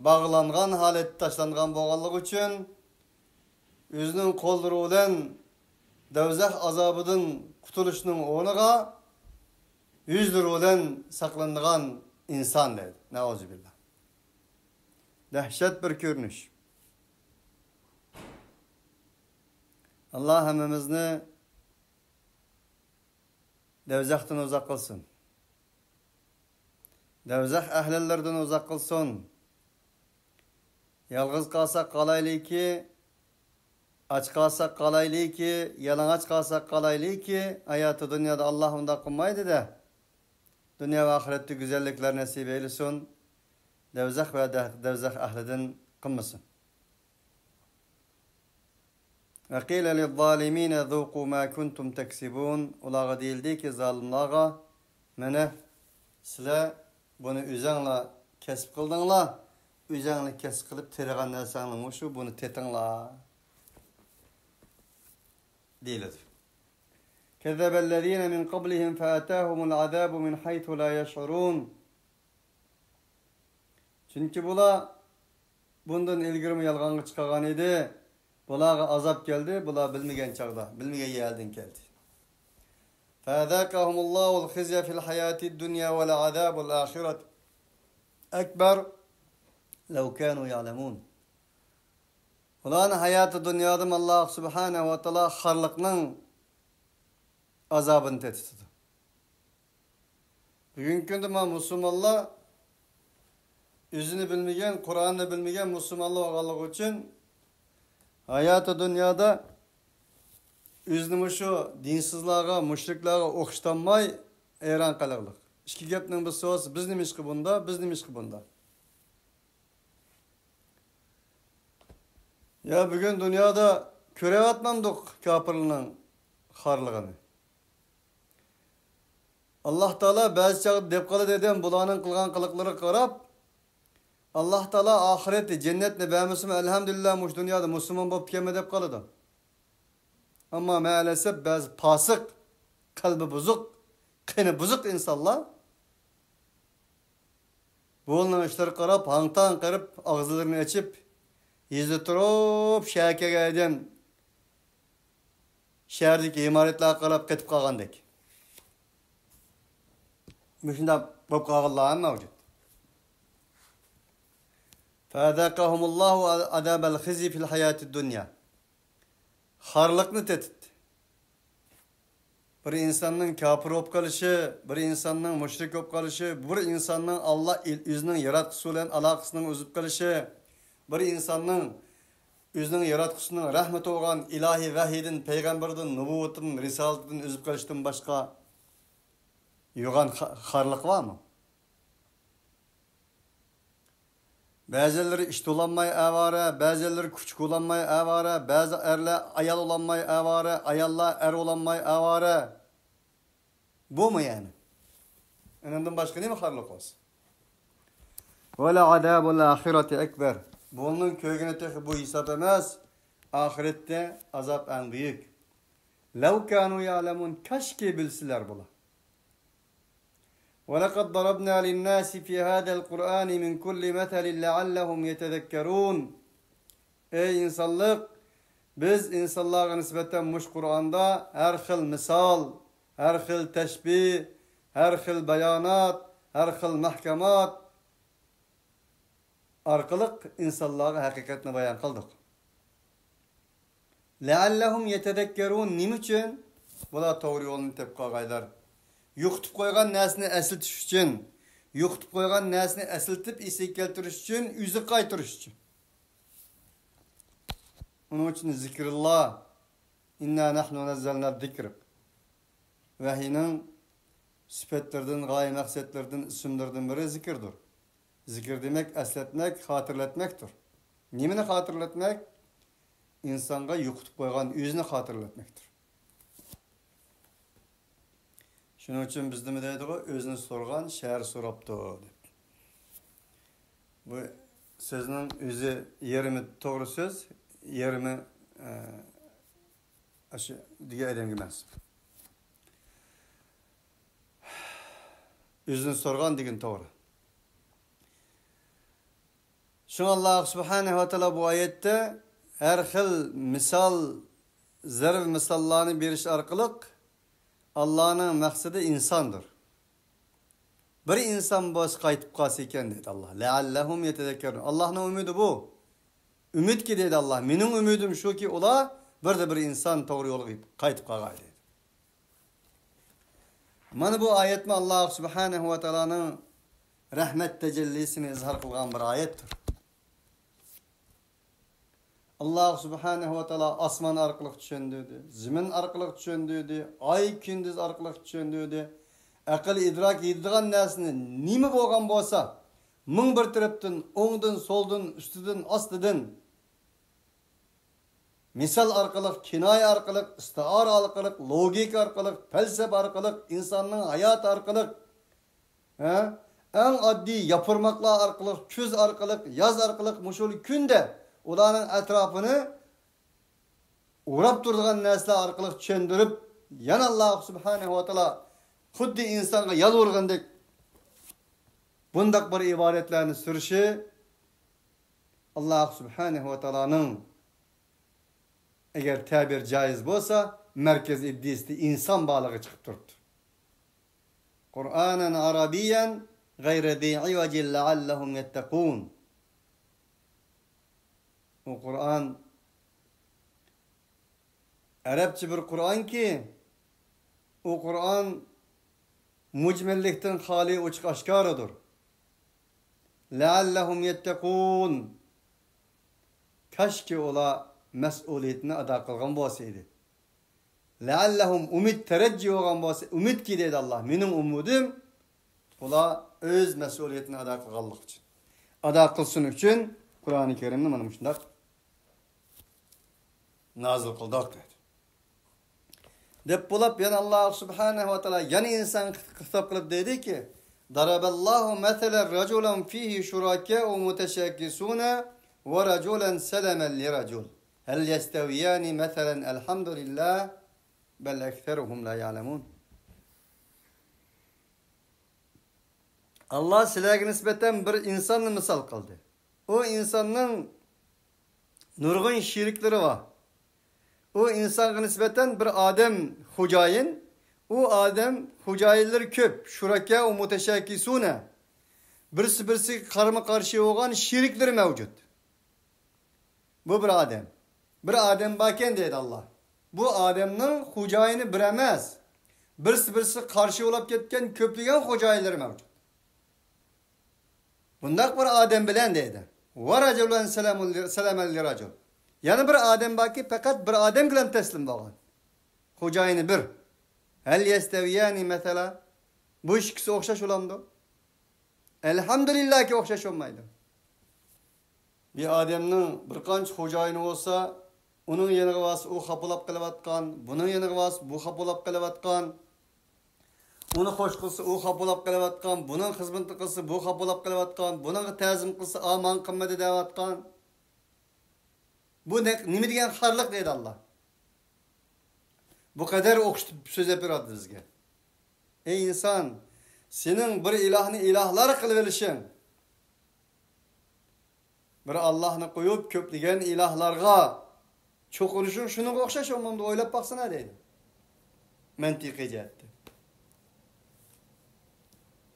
باغلانغان ھالەتتە تاشلانغان بولغانلىقى ئۈچۈن، ئۆزىنىڭ قوللىرى بىلەن دوزاخ ئازابىدىن قۇتۇلۇشنىڭ ئورنىغا يۈزلىرى بىلەن ساقلىنىدىغان ئىنسان دەيدۇ. نەئۇزۇبىللا. دەھشەت بىر كۆرۈنۈش. ئاللا ھەممىمىزنى دوزاختىن ئۇزاق قىلسۇن. دوزاخ ئەھلىلىرىدىن ئۇزاق قىلسۇن. يالغۇز قالساق قالايلىكى، ئاچ قالساق قالايلىكى، يالىڭاچ قالساق قالايلىكى، ھاياتى دۇنيادا ئاللا ئۇنداق قىلمايدۇ-دە. دۇنيا ۋە ئاخىرەتتە گۈزەللىكلەر نەسىپ ئەيلىسۇن. دوزاخ ۋە دە-، دوزاخ ئەھلىدىن قىلمىسۇن. وقيل للظالمين ذوقوا ما كنتم تكسبون. ئۇلارغا دېيىلدىكى، زالىملارغا، مانا، سىلەر بۇنى ئۆزەڭلار كەسىپ قىلدىڭلار، ئۆزەڭلار كەسىپ قىلىپ تېرىغان نەرسەڭلار مۇشۇ، بۇنى تېتىڭلار، دېيىلىدۇ. كذب الذين من قبلهم فأتاهم العذاب من حيث لا يشعرون. چۈنكى بۇلار بۇندىن ئىلگىرىمۇ يالغانغا چىقارغان ئىدى. بۇلارغا ئازاب كەلدى، بۇلار بىلمىگەن چاغدا، بىلمىگەن يەردىن كەلدى. فأذاقهم الله الخزي في الحياة الدنيا ولعذاب الآخرة أكبر لو كانوا يعلمون. ئۇلارنى ھاياتى دۇنيادىمۇ ئاللا سۇبھانەھۇ ۋە تائالا خارلىقنىڭ ئازابىنى تېتىتىدۇ. بۈگۈنكى كۈندە مانا مۇسۇلمانلار ئۆزىنى بىلمىگەن، قۇرئاننى بىلمىگەن مۇسۇلمانلار بولغانلىقى ئۈچۈن ھاياتى دۇنيادا ئۆزىنى مۇشۇ دىنسىزلارغا، مۇشرىكلارغا ئوخشىتالماي ھەيران قېلىقلىق. ئىككى گەپنىڭ بىرسى بولسا، بىز نېمىشقا بۇندا، بىز نېمىشقا بۇندا؟ يا بۈگۈن دۇنيادا كۆرۈۋاتمامدۇق كاپىرلارنىڭ خارلىقىنى؟ ئاللا تائالا بەزى چاغدا دەپ قالىدۇ ئادەم، بۇلارنىڭ قىلغان قىلىقلىرىغا قاراپ، ئاللا تائالا ئاخىرەتتە جەننەتنى بەرمىسىمۇ، ئەلھەمدۇلىللا، مۇشۇ دۇنيادا مۇسۇلمان بوپتىكەنمەن دەپ قالىدۇ. ئەمما مەئەلەسەپ بەزى پاسىق، قەلبى بۇزۇق، قېنى بۇزۇق ئىنسانلار بۇلارنىڭ ئىشلىرىغا قاراپ، ھاڭ-تاڭ قېرىپ، ئاغزىلىرىنى ئېچىپ، يېزىدا تۇرۇپ، شەھەرگە كەلگەن ئادەم شەھەردىكى ئىمارەتلەرگە قاراپ قېتىپ قالغاندەك. مۇشۇنداق بولۇپ قالغانلار ھەم مەۋجۇت. فأذاقهم الله عذاب الخزي في الحياة الدنيا. خارلىقنى تېتىتتى. بىر ئىنساننىڭ كاپىر بولۇپ قېلىشى، بىر ئىنساننىڭ مۇشرىك بولۇپ قېلىشى، بىر ئىنساننىڭ ئاللا ئىل-، ئۆزىنىڭ ياراتقۇسى بىلەن ئالاقىسىنىڭ ئۈزۈپ قېلىشى، بىر ئىنساننىڭ ئۆزىنىڭ ياراتقۇسىنىڭ رەھمىتى بولغان ئىلاھىي ۋەھىيدىن، پەيغەمبىرىدىن، نۇبۇۋۋىتىدىن، رىسالىتىدىن ئۈزۈپ قېلىشتىن باشقا يوغان خا-، خارلىق بارمۇ؟ بەزىلىرى ئىت بولالماي ئاۋارە، بەزىلىرى كۈچۈك بولالماي ئاۋارە، بەزى ئەرلەر ئايال بولالماي ئاۋارە، ئاياللار ئەر بولالماي ئاۋارە. بۇمۇ يەنى. ئۇنىڭدىن باشقا نېمە خارلىق بولسۇن؟ ولعذاب الآخرة أكبر. بۇنىڭ كۆرگىنى تېخى بۇ ھېساب ئەمەس، ئاخىرەتتە ئازاب ئەڭ بۈيۈك. لو كانوا يعلمون، كاشكى بىلسىلەر بۇلار. ولقد ضربنا للناس في هذا القرآن من كل مثل لعلهم يتذكرون. ئەي ئىنسانلىق، بىز ئىنسانلارغا نىسبەتەن مۇشۇ قۇرئاندا ھەر خىل مىسال، ھەر خىل تەشبىھ، ھەر خىل بايانات، ھەر خىل مەھكامات ئارقىلىق ئىنسانلارغا ھەقىقەتنى بايان قىلدۇق. لەئەللەھۇم يەتەزەككەرۇن، نېمە ئۈچۈن؟ بۇلار توغرا يولنى تېپىپ قالغايلار. يوقىتىپ قويغان نەرسىنى ئەسلىتىش ئۈچۈن، يوقىتىپ قويغان نەرسىنى ئەسلىتىپ، ئېسىگە كەلتۈرۈش ئۈچۈن، ئۆزىگە قايتۇرۇش ئۈچۈن. ئۇنىڭ ئۈچۈن زىكرۇللا، ئىننا نەھنۇ نەززەلنا زىكر. ۋەھىينىڭ سۈپەتلىرىدىن، غايە مەقسەتلىرىدىن، ئىسىملىرىدىن بىرى زىكىردۇر. زىكىر دېمەك ئەسلەتمەك، خاتىرىلەتمەكتۇر. نېمىنى خاتىرىلەتمەك؟ ئىنسانغا يوقىتىپ قويغان ئۆزىنى خاتىرىلەتمەكتۇر. شۇنىڭ ئۈچۈن بىزدە نېمە دەيدىغۇ؟ ئۆزىنى سورىغان شەھەر سوراپتۇ، دەپ. بۇ سۆزنىڭ ئۆزى يېرىمى توغرا سۆز، يېرىمى، ئە، ئاشۇ دېگەن ئادەمگە مەنسۇپ. ئۆزىنى سورىغان دېگىنى توغرا. شۇڭا ئاللا سۇبھانەھۇ ۋە تائالا بۇ ئايەتتە ھەر خىل مىسال، زەرب مىساللارنى بېرىش ئارقىلىق ئاللانىڭ مەقسىتى ئىنساندۇر. بىر ئىنسان بولسا قايتىپ قالسا ئىكەن، دېدى ئاللا. لەئەللەھۇم يەتەزەككەرۇن. ئاللانىڭ ئۈمىدى بۇ. ئۈمىدكى، دېدى ئاللا، مېنىڭ ئۈمىدىم شۇكى، ئۇلار بىردە بىر ئىنسان توغرا يولغا قايتىپ قالغاي، دېدى. مانا بۇ ئايەتمۇ ئاللا سۇبھانەھۇ ۋە تائالانىڭ رەھمەت تەجەللىسىنى ئىزھار قىلغان بىر ئايەتتۇر. ئاللا سۇبھانەھۇ ۋە تائالا ئاسمان ئارقىلىق چۈشەندۈردى، زېمىن ئارقىلىق چۈشەندۈردى، ئاي، كۈندۈز ئارقىلىق چۈشەندۈردى. ئەقىل، ئىدراك يېتىدىغان نەرسىنى نېمە بولغان بولسا، مىڭ بىر تەرەپتىن، ئوڭدىن، سولدىن، ئۈستىدىن، ئاستىدىن، مىسال ئارقىلىق، كىنايە ئارقىلىق، ئىستىئارە ئارقىلىق، لوگىكا ئارقىلىق، پەلسەپە ئارقىلىق، ئىنساننىڭ ھاياتى ئارقىلىق، ھە؟ ئەڭ ئاددىي ياپۇرماقلار ئارقىلىق، كۈز ئارقىلىق، ياز ئارقىلىق، مۇشۇ كۈندە ئۇلارنىڭ ئەتراپىنى ئوراپ تۇرىدىغان نەرسىلەر ئارقىلىق چۈشەندۈرۈپ، يەنە ئاللا سۇبھانەھۇ ۋە تائالا خۇددى ئىنسانغا يالۋۇرغاندەك بۇنداق بىر ئىبارەتلەرنى سۈرۈشى ئاللا سۇبھانەھۇ ۋە تائالانىڭ، ئەگەر تەبىر جايىز بولسا، مەركەز ئىدىيىسىدە ئىنسان بارلىقى چىقىپ تۇرۇپتۇ. قۇرئانەن ئارابىيەن غەيرە زى ئىۋەجىن لەئەللەھۇم يەتتەقۇن. ئۇ قۇرئان ئەرەبچە بىر قۇرئانكى، ئۇ قۇرئان مۇجمەللىكتىن خالىي، ئوچۇق ئاشكارىدۇر. لەئەللەھۇم يەتتەقۇن. كاشكى ئۇلار مەسئۇلىيىتىنى ئادا قىلغان بولسا ئىدى. لەئەللەھۇم، ئۈمىد، تەرەججى بولغان بولسا، ئۈمىدكى دەيدۇ ئاللا، مېنىڭ ئۈمىدىم ئۇلار ئۆز مەسئۇلىيىتىنى ئادا قىلغانلىقى ئۈچۈن. ئادا قىلسۇن ئۈچۈن قۇرئانى كەرىمنى مانا مۇشۇنداق نازىل قىلدۇق دەيدۇ. دەپ بولۇپ، يەنە ئاللا سۇبھانەھۇ ۋە تائالا يەنە ئىنسانغا خىتاب قىلىپ دەيدۇكى، ضرب الله مثلا رجلا فيه شركاء متشاكسون ورجلا سلما لرجل هل يستويان مثلا الحمد لله بل أكثرهم لا يعلمون. ئاللا سىلەرگە نىسبەتەن بىر ئىنساننى مىسال قىلدى. ئۇ ئىنساننىڭ نۇرغۇن شېرىكلىرى بار. ئۇ ئىنسانغا نىسبەتەن بىر ئادەم خوجايىن، ئۇ ئادەم خوجايىنلىرى كۆپ، شۇرەكە ۋە مۇتەشەككىسۇنە. بىرسى-بىرسىگە قارىمۇ-قارشى بولغان شېرىكلىرى مەۋجۇت. بۇ بىر ئادەم. بىر ئادەم باركەن دەيدۇ ئاللا. بۇ ئادەمنىڭ خوجايىنى بىر ئەمەس. بىرسى-بىرسىگە قارشى بولاپ كەتكەن كۆپلىگەن خوجايىنلىرى مەۋجۇت. بۇنداق بىر ئادەم بىلەن دەيدۇ. ۋە رەجۇلەن سەلەمۇن لى-، سەلەمەن لىرەجۇل. يەنە بىر ئادەم باركى، پەقەت بىر ئادەمگىلا تەسلىم بولغان. خوجايىنى بىر. ھەل يەستەۋىيەنى مەسەلە؟ بۇ ئىككىسى ئوخشاش بولامدۇ؟ ئەلھەمدۇلىللاھكى ئوخشاش بولمايدۇ. بىر ئادەمنىڭ بىر قانچە خوجايىنى بولسا، ئۇنىڭ يېنىغا بارسا ئۇ خاپىلاپ قېلىۋاتقان، بۇنىڭ يېنىغا بارسا بۇ خاپىلاپ قېلىۋاتقان، ئۇنى خوش قىلسا ئۇ خاپىلاپ قېلىۋاتقان، بۇنىڭ خىزمىتىنى قىلسا بۇ خاپىلاپ قېلىۋاتقان، بۇنىڭغا تەزىم قىلسا ئا ماڭا قىلمىدى دەۋاتقان. بۇ نە-، نېمە دېگەن خارلىق دەيدۇ ئاللا. بۇ قەدەر ئوخشىتىپ سۆزلەپ بېرىۋاتىدۇ بىزگە. ئەي ئىنسان، سېنىڭ بىر ئىلاھنى ئىلاھلار قىلىۋېلىشىڭ، بىر ئاللاھنى قويۇپ كۆپلىگەن ئىلاھلارغا چوقۇنۇشۇڭ شۇنىڭغا ئوخشاش بولمامدۇ؟ ئويلاپ باقسىنا دەيدۇ. مەنتىقىي جەھەتتە.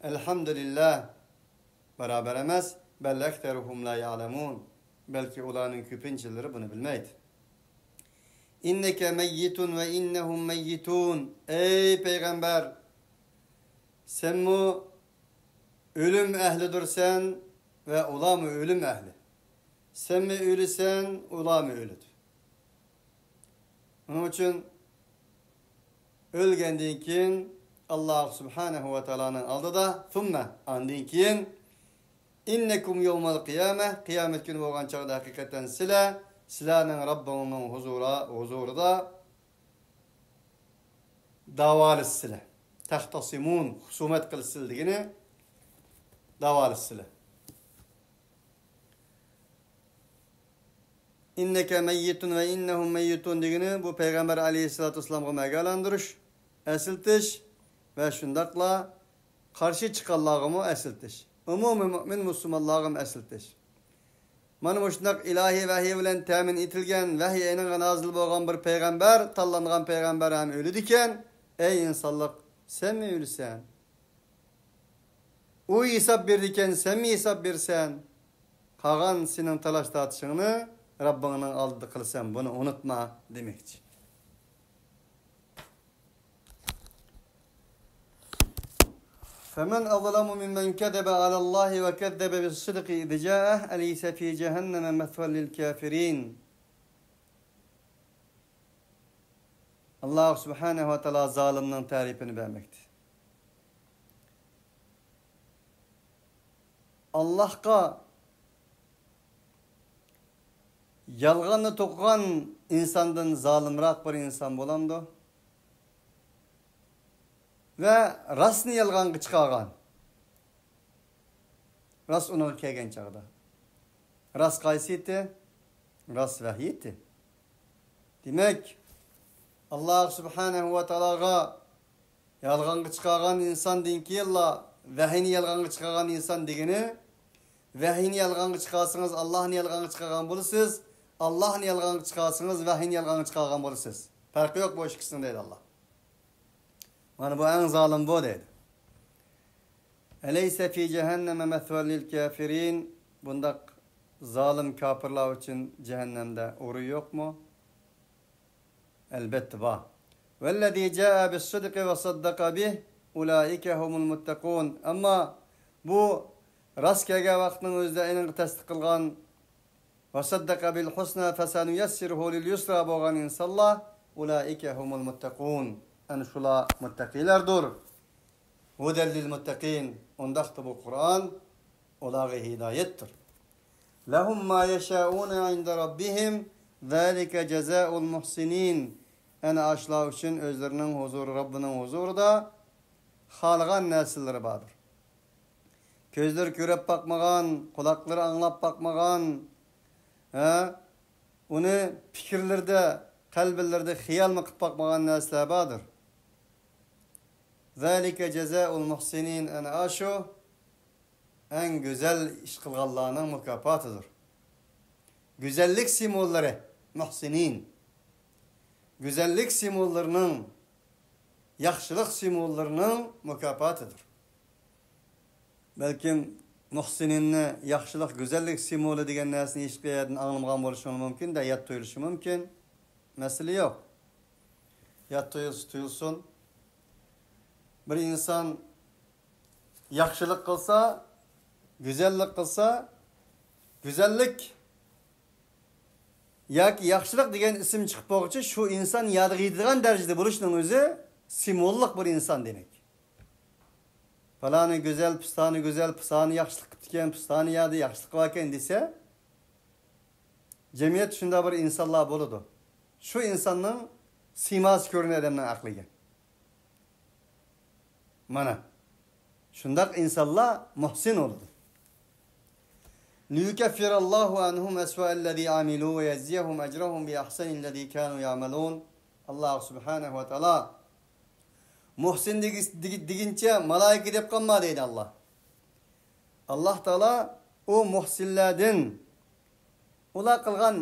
ئەلھەمدۇلىللا. بارابەر ئەمەس. بەل ئەكسەرۇھۇم لا يەئلەمۇن. بەلكى ئۇلارنىڭ كۆپىنچىلىرى بۇنى بىلمەيدۇ. ئىننەكە مەييىتۇن ۋە ئىننەھۇم مەييىتۇن. ئەي پەيغەمبەر، سەنمۇ ئۆلۈم ئەھلىدۇر سەن ۋە ئۇلارمۇ ئۆلۈم ئەھلى. سەنمۇ ئۆلىسەن، ئۇلارمۇ ئۆلىدۇ. ئۇنىڭ ئۈچۈن ئۆلگەندىن كېيىن ئاللاھ سۇبھانەھۇ ۋە تائالانىڭ ئالدىدا، ثم، ئاندىن كېيىن، إنكم يوم القيامة، قىيامەت كۈنى بولغان چاغدا ھەقىقەتەن سىلەر، سىلەرنىڭ رەببىڭنىڭ ھۇزۇرى، ھۇزۇرىدا داۋالىشىسىلەر. تەختەسىمۇن، خۇسۇمەت قىلىشىسىلەر دېگىنى داۋالىشىسىلەر. إنك ميت وإنهم ميتون دېگىنى بۇ پەيغەمبەر ئەلەيھىسسالاتۇ ۋەسسالامغا ئاگاھلاندۇرۇش، ئەسلىتىش ۋە شۇنداقلا قارشى چىققانلارغىمۇ ئەسلىتىش. ئومۇمىي مۆمىن مۇسۇلمانلارغىمۇ ئەسلىتىش. مانا مۇشۇنداق ئىلاھىي ۋەھىي بىلەن تەمىن ئېتىلگەن، ۋەھىي ئېنىڭغا نازىل بولغان بىر پەيغەمبەر، تاللانغان پەيغەمبەر ھەم ئۆلىدىكەن، ئەي ئىنسانلىق، سەنمۇ ئۆلىسەن. ئۇ ھېساب بېرىدىكەن، سەنمۇ ھېساب بېرىسەن. قالغان سېنىڭ تالاش تارتىشىڭنى رەببىڭنىڭ ئالدىدا قىلىسەن، بۇنى ئۇنتۇما دېمەكچى. فمن أظلم ممن كذب على الله وكذب بالصدق إذ جاءه أليس في جهنم مثوى للكافرين. ئاللاھ سۇبھانەھۇ ۋە تائالا زالىمنىڭ تەرىپىنى بەرمەكتە. ئاللاھقا يالغاننى توقۇغان ئىنساندىن زالىمراق بىر ئىنسان بولامدۇ؟ ۋە راستنى يالغانغا چىقارغان. راست ئۇنىڭغا كەلگەن چاغدا. راست قايسى ئىدى؟ راست ۋەھىي ئىدى. دېمەك، ئاللاھ سۇبھانەھۇ ۋە تائالاغا يالغانغا چىقارغان ئىنساندىن كېيىنلا، ۋەھىينى يالغانغا چىقارغان ئىنسان دېگىنى، ۋەھىينى يالغانغا چىقارسىڭىز، ئاللاھنى يالغانغا چىقارغان بولىسىز، ئاللاھنى يالغانغا چىقارسىڭىز، ۋەھىينى يالغانغا چىقارغان بولىسىز. پەرقى يوق بۇ ئىككىسىنىڭ دەيدۇ ئاللاھ. مانا بۇ ئەڭ زالىم بۇ دەيدۇ. أليس في جهنم مثوى للكافرين؟ بۇنداق زالىم كاپىرلار ئۈچۈن جەھەننەمدە ئورۇن يوقمۇ؟ ئەلبەتتە بار. والذي جاء بالصدق وصدق به أولئك هم المتقون. ئەمما بۇ راست كەلگەن ۋاقىتنىڭ ئۆزىدە ئېنىڭغا تەستىق قىلغان، وصدق بالحسنى فسنيسره لليسرى بولغان ئىنسانلار، أولئك هم المتقون. ئەنە شۇلار مۇتتەقىيلەردۇر. هدى للمتقين. ئۇنداقتا بۇ قۇرئان ئۇلارغا ھىدايەتتۇر. لهم ما يشاءون عند ربهم ذلك جزاء المحسنين. ئەنە ئاشۇلار ئۈچۈن ئۆزلىرىنىڭ ھۇزۇرى، رەببىنىڭ ھۇزۇرىدا خالىغان نەرسىلىرى باردۇر. كۆزلىرى كۆرۈپ باقمىغان، قۇلاقلىرى ئاڭلاپ باقمىغان، ھە؟ ئۇنى پىكىرلىرىدە، قەلبىلىرىدە خىيالمۇ قىلىپ باقمىغان نەرسىلەر باردۇر. ذلك جزاء المحسنين. ئەنە ئاشۇ ئەڭ گۈزەل ئىش قىلغانلارنىڭ مۇكاپاتىدۇر. گۈزەللىك سىمۋوللىرى، مۇھسىنىن. گۈزەللىك سىمۋوللىرىنىڭ، ياخشىلىق سىمۋوللىرىنىڭ مۇكاپاتىدۇر. بەلكىم مۇھسىنىننى ياخشىلىق، گۈزەللىك سىمۋولى دېگەن نەرسىنى ھېچقايەردىن ئاڭلىمىغان بولۇشىڭىز مۇمكىن-دە، يات تۇيۇلۇشى مۇمكىن. مەسىلە يوق. يات تۇيۇلسا تۇيۇلسۇن. بىر ئىنسان ياخشىلىق قىلسا، گۈزەللىك قىلسا، گۈزەللىك ياكى ياخشىلىق دېگەن ئىسىم چىقىپ بولغۇچە شۇ ئىنسان يادىغا يېتىدىغان دەرىجىدە بولۇشنىڭ ئۆزى سىمۋوللۇق بىر ئىنسان دېمەك. پالانى گۈزەل، پىستانى گۈزەل، پىستانى ياخشىلىق قىپتىكەن، پىستانى يادى ياخشىلىقى باركەن دېسە، جەمئىيەتتە شۇنداق بىر ئىنسانلار بولىدۇ. شۇ ئىنساننىڭ سىيماسى كۆرۈنىدۇ ئادەمنىڭ ئەقلىگە. مانا، شۇنداق ئىنسانلار مۇھسىن بولىدۇ. ليكفر الله عنهم أسوأ الذي عملوا ويجزيهم أجرهم بأحسن الذي كانوا يعملون. ئاللاھ سۇبھانەھۇ ۋە تائالا مۇھسىن دېگى-، دېگى-، دېگىنىچە مالايىكە دەپ قالما دەيدۇ ئاللاھ. ئاللاھ تائالا ئۇ مۇھسىنلاردىن ئۇلار قىلغان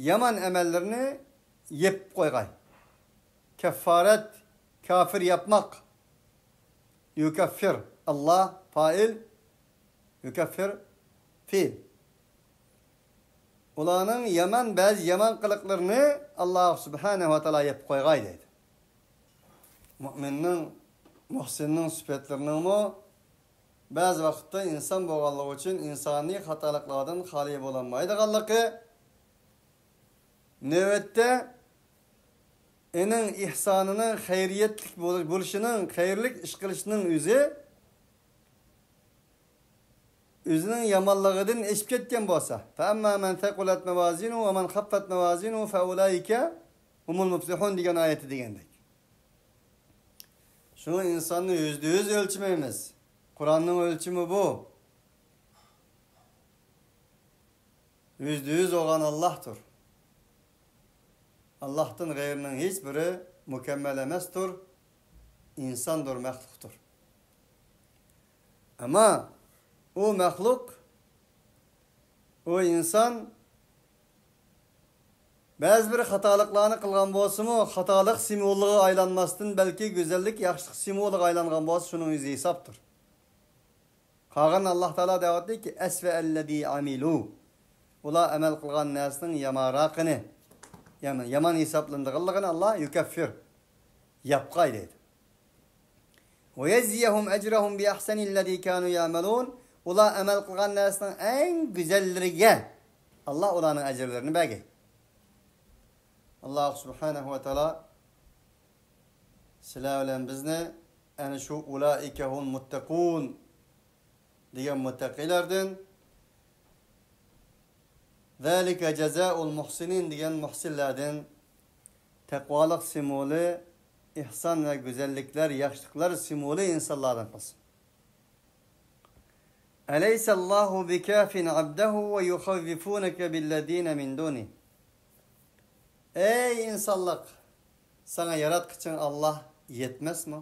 يامان ئەمەللىرىنى يېپىپ قويغاي. كەففارەت، كافىر ياپماق. يۇكەففىر، ئاللاھ، پائىل، يۇكەففىر، فېئىل. ئۇلارنىڭ يامان، بەزى يامان قىلىقلىرىنى ئاللاھ سۇبھانەھۇ ۋە تائالا يېپىپ قويغاي دەيدۇ. مۇئمىننىڭ، مۇھسىننىڭ سۈپەتلىرىنىڭمۇ بەزى ۋاقىتتا ئىنسان بولغانلىقى ئۈچۈن ئىنسانىي خاتالىقلاردىن خالىي بولالمايدىغانلىقى، نۆۋەتتە ئېنىڭ ئېھسانىنىڭ خەيرىيەتلىك بول-، بولۇشىنىڭ، خەيرلىك ئىش قىلىشىنىڭ ئۆزى ئۆزىنىڭ يامانلىقىدىن ئېشىپ كەتكەن بولسا، فَأَمَّا مَنْ ثَقُلَتْ مَوَازِينُهُ وَمَنْ خَفَّتْ مَوَازِينُهُ فَأُولَئِكَ هُمُ الْمُفْلِحُونَ دېگەن ئايەتتە دېگەندەك. شۇڭا ئىنساننى يۈزدە يۈز ئۆلچىمەيمىز. قۇرئاننىڭ ئۆلچىمى بۇ. يۈزدە يۈز بولغان ئاللاھتۇر. ئاللاھتىن غەيرىنىڭ ھېچ بىرى مۇكەممەل ئەمەستۇر، ئىنساندۇر، مەخلۇقتۇر. ئەمما ئۇ مەخلۇق، ئۇ ئىنسان بەزى بىر خاتالىقلارنى قىلغان بولسىمۇ، خاتالىق سىمۋولىغا ئايلانماستىن، بەلكى گۈزەللىك، ياخشىلىق سىمۋولىغا ئايلانغان بولسا، شۇنىڭ ئۆزى ھېسابتۇر. قالغان ئاللاھ تائالا دەۋاتىدۇكى، «أَسْوَأَ الَّذِي عَمِلُوا». ئۇلار ئەمەل قىلغان نەرسىنىڭ يامانراقىنى، يامان، يامان ھېسابلىنىدىغانلىقىنى ئاللاھ يۇكەففىر، ياپقاي دەيدۇ. «وَيَجْزِيَهُمْ أَجْرَهُمْ بِأَحْسَنِ الَّذِي كَانُوا يَعْمَلُونَ». ئۇلار ئەمەل قىلغان نەرسىنىڭ ئەڭ گۈزەللىرىگە ئاللاھ ئۇلارنىڭ ئەجىرلىرىنى بەرگەي. ئاللاھ سۇبھانەھۇ ۋە تائالا سىلەر بىلەن بىزنى ئەنە شۇ «أُولَٰئِكَ هُمُ الْمُتَّقُونَ» دېگەن مۇتتەقىيلەردىن، «ذَٰلِكَ جَزَاءُ الْمُحْسِنِينَ» دېگەن مۇھسىنلاردىن، تەقۋالىق سىمۋولى، ئېھسان ۋە گۈزەللىكلەر، ياخشىلىقلار سىمۋولى ئىنسانلاردىن قىلسۇن. «أَلَيْسَ اللَّهُ بِكَافٍ عَبْدَهُ وَيُخَوِّفُونَكَ بِالَّذِينَ مِن دُونِهِ». ئەي ئىنسانلىق، ساڭا ياراتقۇچىڭ ئاللاھ يەتمەسمۇ؟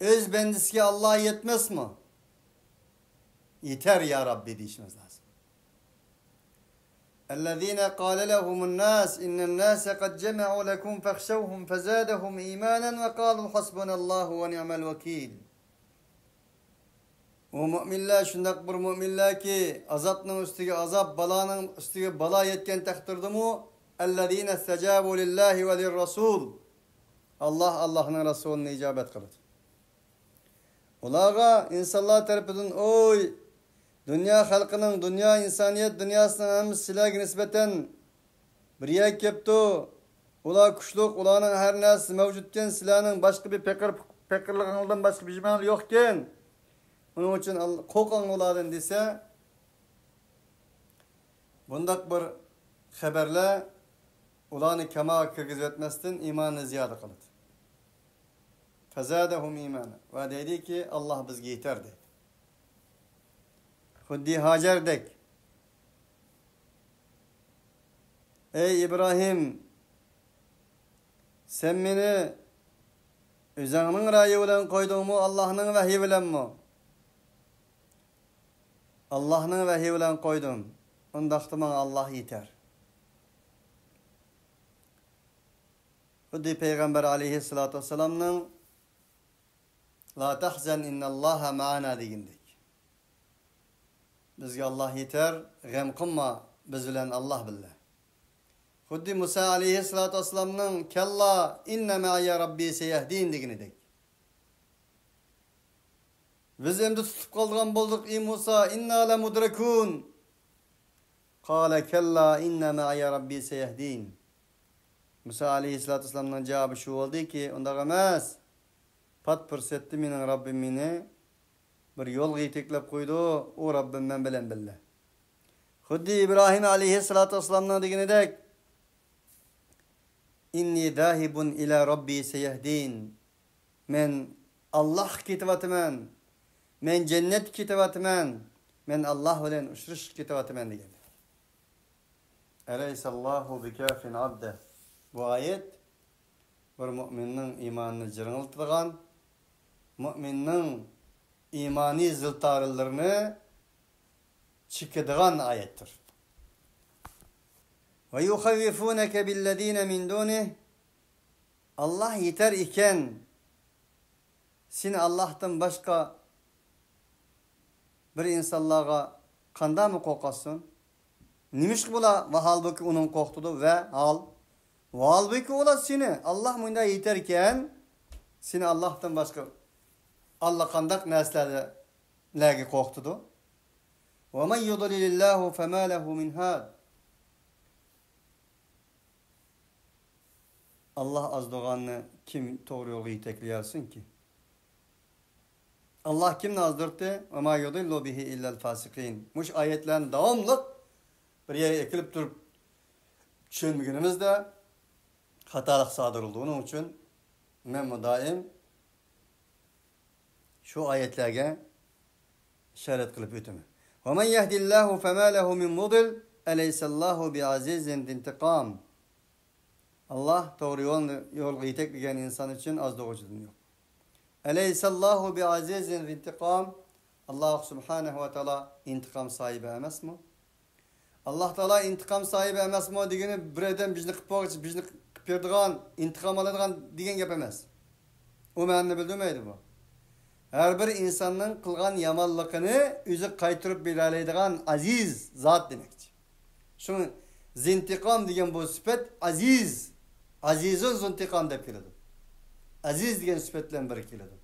ئۆز بەندىسىگە ئاللاھ يەتمەسمۇ؟ يېتەر يا رەببى دېيىشىمىز لازىم. «الَّذِينَ قَالَ لَهُمُ النَّاسُ إِنَّ النَّاسَ قَدْ جَمَعُوا لَكُمْ فَاخْشَوْهُمْ فَزَادَهُمْ إِيمَانًا وَقَالُوا حَسْبُنَا اللَّهُ وَنِعْمَ الْوَكِيلُ». ئۇ مۆمىنلەر شۇنداق بىر مۆمىنلەركى، ئازابنىڭ ئۈستىگە ئازاب، بالانىڭ ئۈستىگە بالا يەتكەن تەقدىردىمۇ، «الَّذِينَ اسْتَجَابُوا لِلَّهِ وَلِلرَّسُولِ». ئاللاھ، ئاللاھنىڭ رەسۇلىنى ئىجابەت قىلىدۇ. ئۇلارغا، ئىنسانلار تەرىپىدىن، ئوي، دۇنيا خەلقىنىڭ، دۇنيا، ئىنسانىيەت دۇنياسىنىڭ ھەممىسى سىلەرگە نىسبەتەن بىر يەرگە كەپتۇ. ئۇلار كۈچلۈك، ئۇلارنىڭ ھەر نەرسىسى مەۋجۇتكەن، سىلەرنىڭ باشقا بىر پېقىر، پېقىرلىقىڭلاردىن باشقا بىر نېمىڭلار يوقكەن. ئۇنىڭ ئۈچۈن ئال-، قورقۇڭ ئۇلاردىن دېسە، بۇنداق بىر خەۋەرلەر ئۇلارنى كاماغا كىرگۈزۈۋەتمەستىن، ئىمانىنى زىيادە قىلىدۇ. فَزَادَهُمْ إِيمَانًا. ۋە دەيدىكى، ئاللاھ بىزگە يېتەر دەيدۇ. خۇددى ھاجەردەك. ئەي ئىبراھىم، سەن مېنى ئۆزۈڭنىڭ رايى بىلەن قويدۇڭمۇ، ئاللاھنىڭ ۋەھيى بىلەنمۇ؟ ئاللاھنىڭ ۋەھيى بىلەن قويدۇم. ئۇنداقتا ماڭا ئاللاھ يېتەر. خۇددى پەيغەمبەر ئەلەيھىسسالاتۇ ۋەسسالامنىڭ «لا تحزن إن الله معنا» دېگىنىدەك. بىزگە ئاللاھ يېتەر، غەم قىلما، بىز بىلەن ئاللاھ بىللە. خۇددى مۇسا ئەلەيھىسسالاتۇ ۋەسسالامنىڭ «كلا إن معي ربي سيهدين» دېگىنىدەك. بىز ئەمدى تۇتۇپ قالىدىغان بولدۇق، ئى مۇسا، «إنا لمدركون». قال كلا إن معي ربي سيهدين. مۇسا ئەلەيھىسسالاتۇ ۋەسسالامنىڭ جاۋابى شۇ بولدىكى، ئۇنداق ئەمەس. پات پۇرسەتتە مېنىڭ رەببىم مېنى بىر يولغا يېتەكلەپ قويىدۇ، ئۇ رەببىم مەن بىلەن بىللە. خۇددى ئىبراھىم ئەلەيھىسسالاتۇ ۋەسسالامنىڭ دېگىنىدەك، «إني ذاهب إلى ربي سيهدين». مەن ئاللاھقا كېتىۋاتىمەن، مەن جەننەتكە كېتىۋاتىمەن، مەن ئاللاھ بىلەن ئۇچرىشىشقا كېتىۋاتىمەن دېگەن. «أليس الله بكاف عبده». بۇ ئايەت بىر مۆمىننىڭ ئىمانىنى جىرىڭلىتىدىغان، مۆمىننىڭ ئىمانىي زىلتارلىرىنى چېكىدىغان ئايەتتۇر. «ويخوفونك بالذين من دونه». ئاللاھ يېتەر ئىكەن، سېنى ئاللاھتىن باشقا بىر ئىنسانلارغا قانداقمۇ قورقاسسۇن؟ نېمىشقا بۇلار ۋەھالبۇكى ئۇنىڭ قورقۇتىدۇ ۋە ھال، ۋەھالبۇكى ئۇلار سېنى، ئاللاھ مۇنداق يېتەركەن، سېنى ئاللاھتىن باشقا ئاللىقانداق نەرسىلەردە لەرگە قورقۇتىدۇ. ومن يضلل الله فما له من هاد. ئاللاھ ئازدۇرغاننى كىم توغرا يولغا يېتەكلىيەلىسۇنكى؟ ئاللاھ كىمنى ئازدۇردى؟ وما يضل به إلا الفاسقين. مۇشۇ ئايەتلەرنى داۋاملىق بىر يەرگە ئەكېلىپ تۇرۇپ چۈشەنمىگىنىمىزدە خاتالىق سادىر بولىدۇ. ئۇنىڭ ئۈچۈن مەنمۇ دائىم شۇ ئايەتلەرگە ئىشارەت قىلىپ ئۆتىمەن. ومن يهد الله فما له من مضل أليس الله بعزيز ذي انتقام. ئاللاھ توغرا يول، يولغا يېتەكلىگەن ئىنسان ئۈچۈن ئازدۇرغۇچىدىن يوق. أليس الله بعزيز ذي انتقام. ئاللاھ سۇبھانەھۇ ۋە تائالا ئىنتىقام ساھىبى ئەمەسمۇ؟ ئاللاھ تائالا ئىنتىقام ساھىبى ئەمەسمۇ دېگىنى بىر ئادەم بىزنى قىلىپ بولغۇچە بىزنى قىلىپ بېرىدىغان، ئىنتىقام ئالىدىغان دېگەن گەپ ئەمەس. ئۇ مەنىنى بىلدۈرمەيدۇ بۇ. ھەر بىر ئىنساننىڭ قىلغان يامانلىقىنى ئۆزى قايتۇرۇپ بېرەلەيدىغان ئەزىز زات دېمەكچى. شۇڭا زىنتىقام دېگەن بۇ سۈپەت ئەزىز، ئەزىزۇن زۇنتىقام دەپ كېلىدۇ. ئەزىز دېگەن سۈپەت بىلەن بىرگە كېلىدۇ.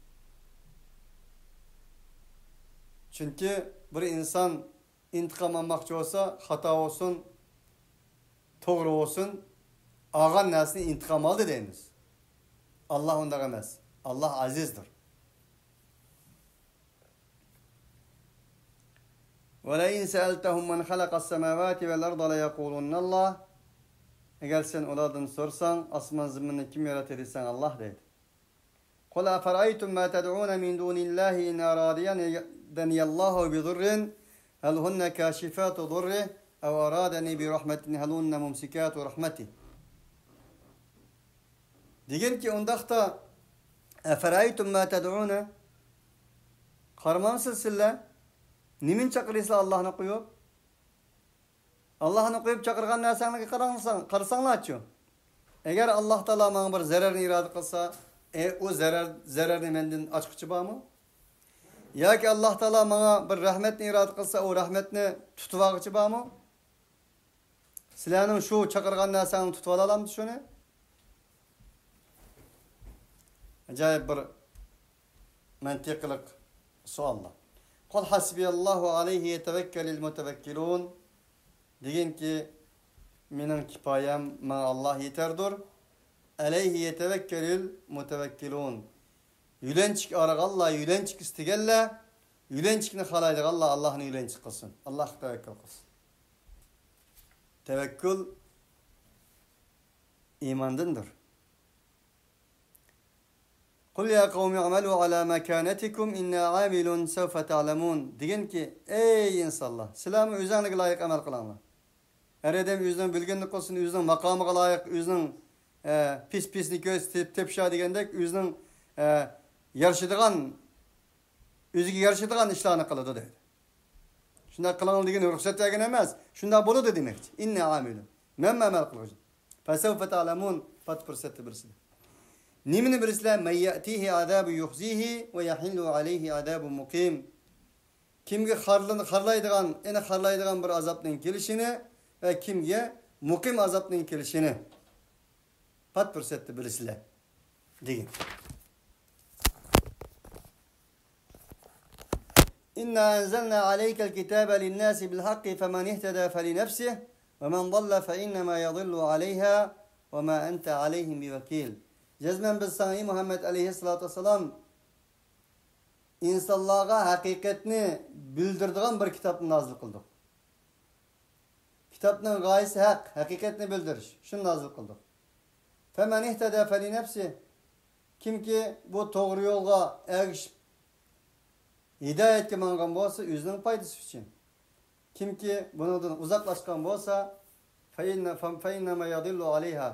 چۈنكى بىر ئىنسان ئىنتىقام ئالماقچى بولسا، خاتا بولسۇن، توغرا بولسۇن، ئالغان نەرسىنى ئىنتىقام ئالدى دەيمىز. ئاللاھ ئۇنداق ئەمەس. ئاللاھ ئەزىزدۇر. ولئن سألتهم من خلق السماوات والأرض ليقولن الله. ئەگەر سەن ئۇلاردىن سورىساڭ، ئاسمان زېمىننى كىم ياراتتى دېسەڭ، ئاللاھ دەيدۇ. قل أفرأيتم ما تدعون من دون الله إن أرادني الله بضر هل هن كاشفات ضره أو أرادني برحمة هل هن ممسكات رحمته. دېگىنكى، ئۇنداقتا، أفرأيتم ما تدعون، قارىمامسىز سىلەر؟ نېمىنى چاقىرىسىلەر ئاللاھنى قويۇپ؟ ئاللاھنى قويۇپ چاقىرغان نەرسەڭلارگە قاراڭلىساڭ-، قارىساڭلارچۇ؟ ئەگەر ئاللاھ تائالا ماڭا بىر زەرەرنى ئىرادە قىلسا، ئە، ئۇ زەرەر، زەرەرنى مەندىن ئاچقۇچى بارمۇ؟ ياكى ئاللاھ تائالا ماڭا بىر رەھمەتنى ئىرادە قىلسا، ئۇ رەھمەتنى تۇتۇۋالغۇچى بارمۇ؟ سىلەرنىڭ شۇ چاقىرغان نەرسەڭنى تۇتۇۋالالامدۇ شۇنى؟ ئاجايىپ بىر مەنتىقلىق سوئاللار. قل حسبي الله عليه يتوكل المتوكلون. دېگىنكى، مېنىڭ كىپايەم ماڭا ئاللاھ يېتەردۇر. عليه يتوكل المتوكلون. يۆلەنچۈك ئارىغانلار، يۆلەنچۈك ئىستىگەنلەر، يۆلەنچۈكنى خالايدىغانلار ئاللاھنى يۆلەنچۈك قىلسۇن. ئاللاھقا تەۋەككۈل قىلسۇن. تەۋەككۈل ئىماندىندۇر. قل يا قوم اعملوا على مكانتكم إنا عاملون سوف تعلمون. دېگىنكى، ئەي ئىنسانلار، سىلەرمۇ ئۆزۈڭلارغا لايىق ئەمەل قىلىڭلار. ھەر ئادەم ئۆزىنىڭ بىلگىنىنى قىلسۇن، ئۆزىنىڭ ماقامىغا لايىق، ئۆزىنىڭ، ئە، پىس-پىسىنى كۆرسىتىپ تېپىشا دېگەندەك، ئۆزىنىڭ، ئە، يارىشىدىغان، ئۆزىگە يارىشىدىغان ئىشلارنى قىلىدۇ دەيدۇ. شۇنداق قىلىڭ دېگىنى رۇخسەت بەرگەن ئەمەس، شۇنداق بولىدۇ دېمەكچى. إنا عاملون. مەنمۇ ئەمەل قىلغۇچى. فسوف تعلمون. پات پۇرسەتتە بىلىسىلەر. نېمىنى بىلىسىلەر؟ من يأتيه عذاب يخزيه ويحل عليه عذاب مقيم. كىمگە خارلىنى-، خارلايدىغان، ئېنى خارلايدىغان بىر ئازابنىڭ كېلىشىنى ۋە كىمگە مۇقىم ئازابنىڭ كېلىشىنى پات پۇرسەتتە بىلىسىلەر دېگەن. إنا أنزلنا عليك الكتاب للناس بالحق فمن اهتدى فلنفسه ومن ضل فإنما يضل عليها وما أنت عليهم بوكيل. جەزمەن بىز ساڭا، ئەي مۇھەممەد ئەلەيھىسسالاتۇ ۋەسسالام، ئىنسانلارغا ھەقىقەتنى بىلدۈرىدىغان بىر كىتابنى نازىل قىلدۇق. كىتابنىڭ غايىسى ھەق، ھەقىقەتنى بىلدۈرۈش. شۇنى نازىل قىلدۇق. فمن اهتدى فلنفسه. كىمكى بۇ توغرا يولغا ئەگىشىپ، ھىدايەتكە ماڭغان بولسا، ئۆزىنىڭ پايدىسى ئۈچۈن. كىمكى بۇنىڭدىن ئۇزاقلاشقان بولسا، فإن-، فإنما يضل عليها.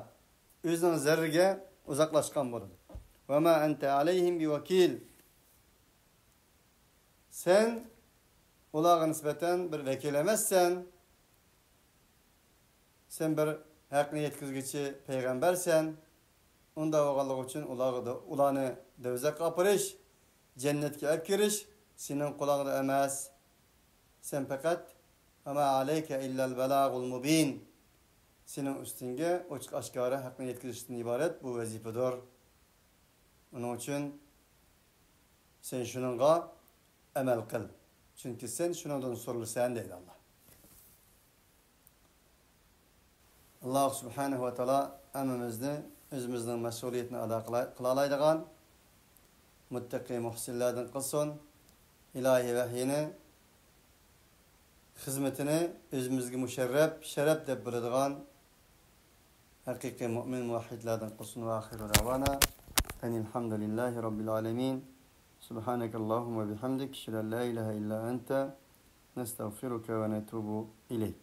ئۆزىنىڭ زەرىرىگە ئۇزاقلاشقان بولىدۇ. وما أنت عليهم بوكيل. سەن ئۇلارغا نىسبەتەن بىر ۋەكىل ئەمەسسەن. سەن بىر ھەقنى يەتكۈزگۈچى پەيغەمبەرسەن. ئۇنداق بولغانلىقى ئۈچۈن ئۇلارغا، ئۇلارنى دوزاخقا ئاپىرىش، جەننەتكە ئەپ كىرىش سېنىڭ قولۇڭدا ئەمەس. سەن پەقەت، وما عليك إلا البلاغ المبين. سېنىڭ ئۈستۈڭگە ئوچۇق ئاشكارا ھەقنى يەتكۈزۈشتىن ئىبارەت بۇ ۋەزىپىدۇر. ئۇنىڭ ئۈچۈن سەن شۇنىڭغا ئەمەل قىل. چۈنكى سەن شۇنىڭدىن سورىلىسەن، دەيدۇ ئاللا. ئاللا سۇبھانەھۇ ۋە تائالا ھەممىمىزنى ئۆزىمىزنىڭ مەسئۇلىيىتىنى ئادا قىلا-، قىلالايدىغان مۇتتەقى مۇھسىنلاردىن قىلسۇن. ئىلاھىي ۋەھيىنى خىزمىتىنى ئۆزىمىزگە مۇشەررەپ، شەرەپ دەپ بىلىدىغان ھەقىقىي مۇئمىن مۇۋەھھىدلەردىن قىلسۇن. ۋە ئاخىرۇ دەۋانا ئەنىل ھەمدۇلىللاھى رەببىل ئالەمىن. سۇبھانەكەللاھۇممە ۋە بىھەمدىك، ئەشھەدۇ ئەن لا ئىلاھە ئىللا ئەنتە، نەستەغفىرۇكە ۋە نەتۇبۇ ئىلەيك.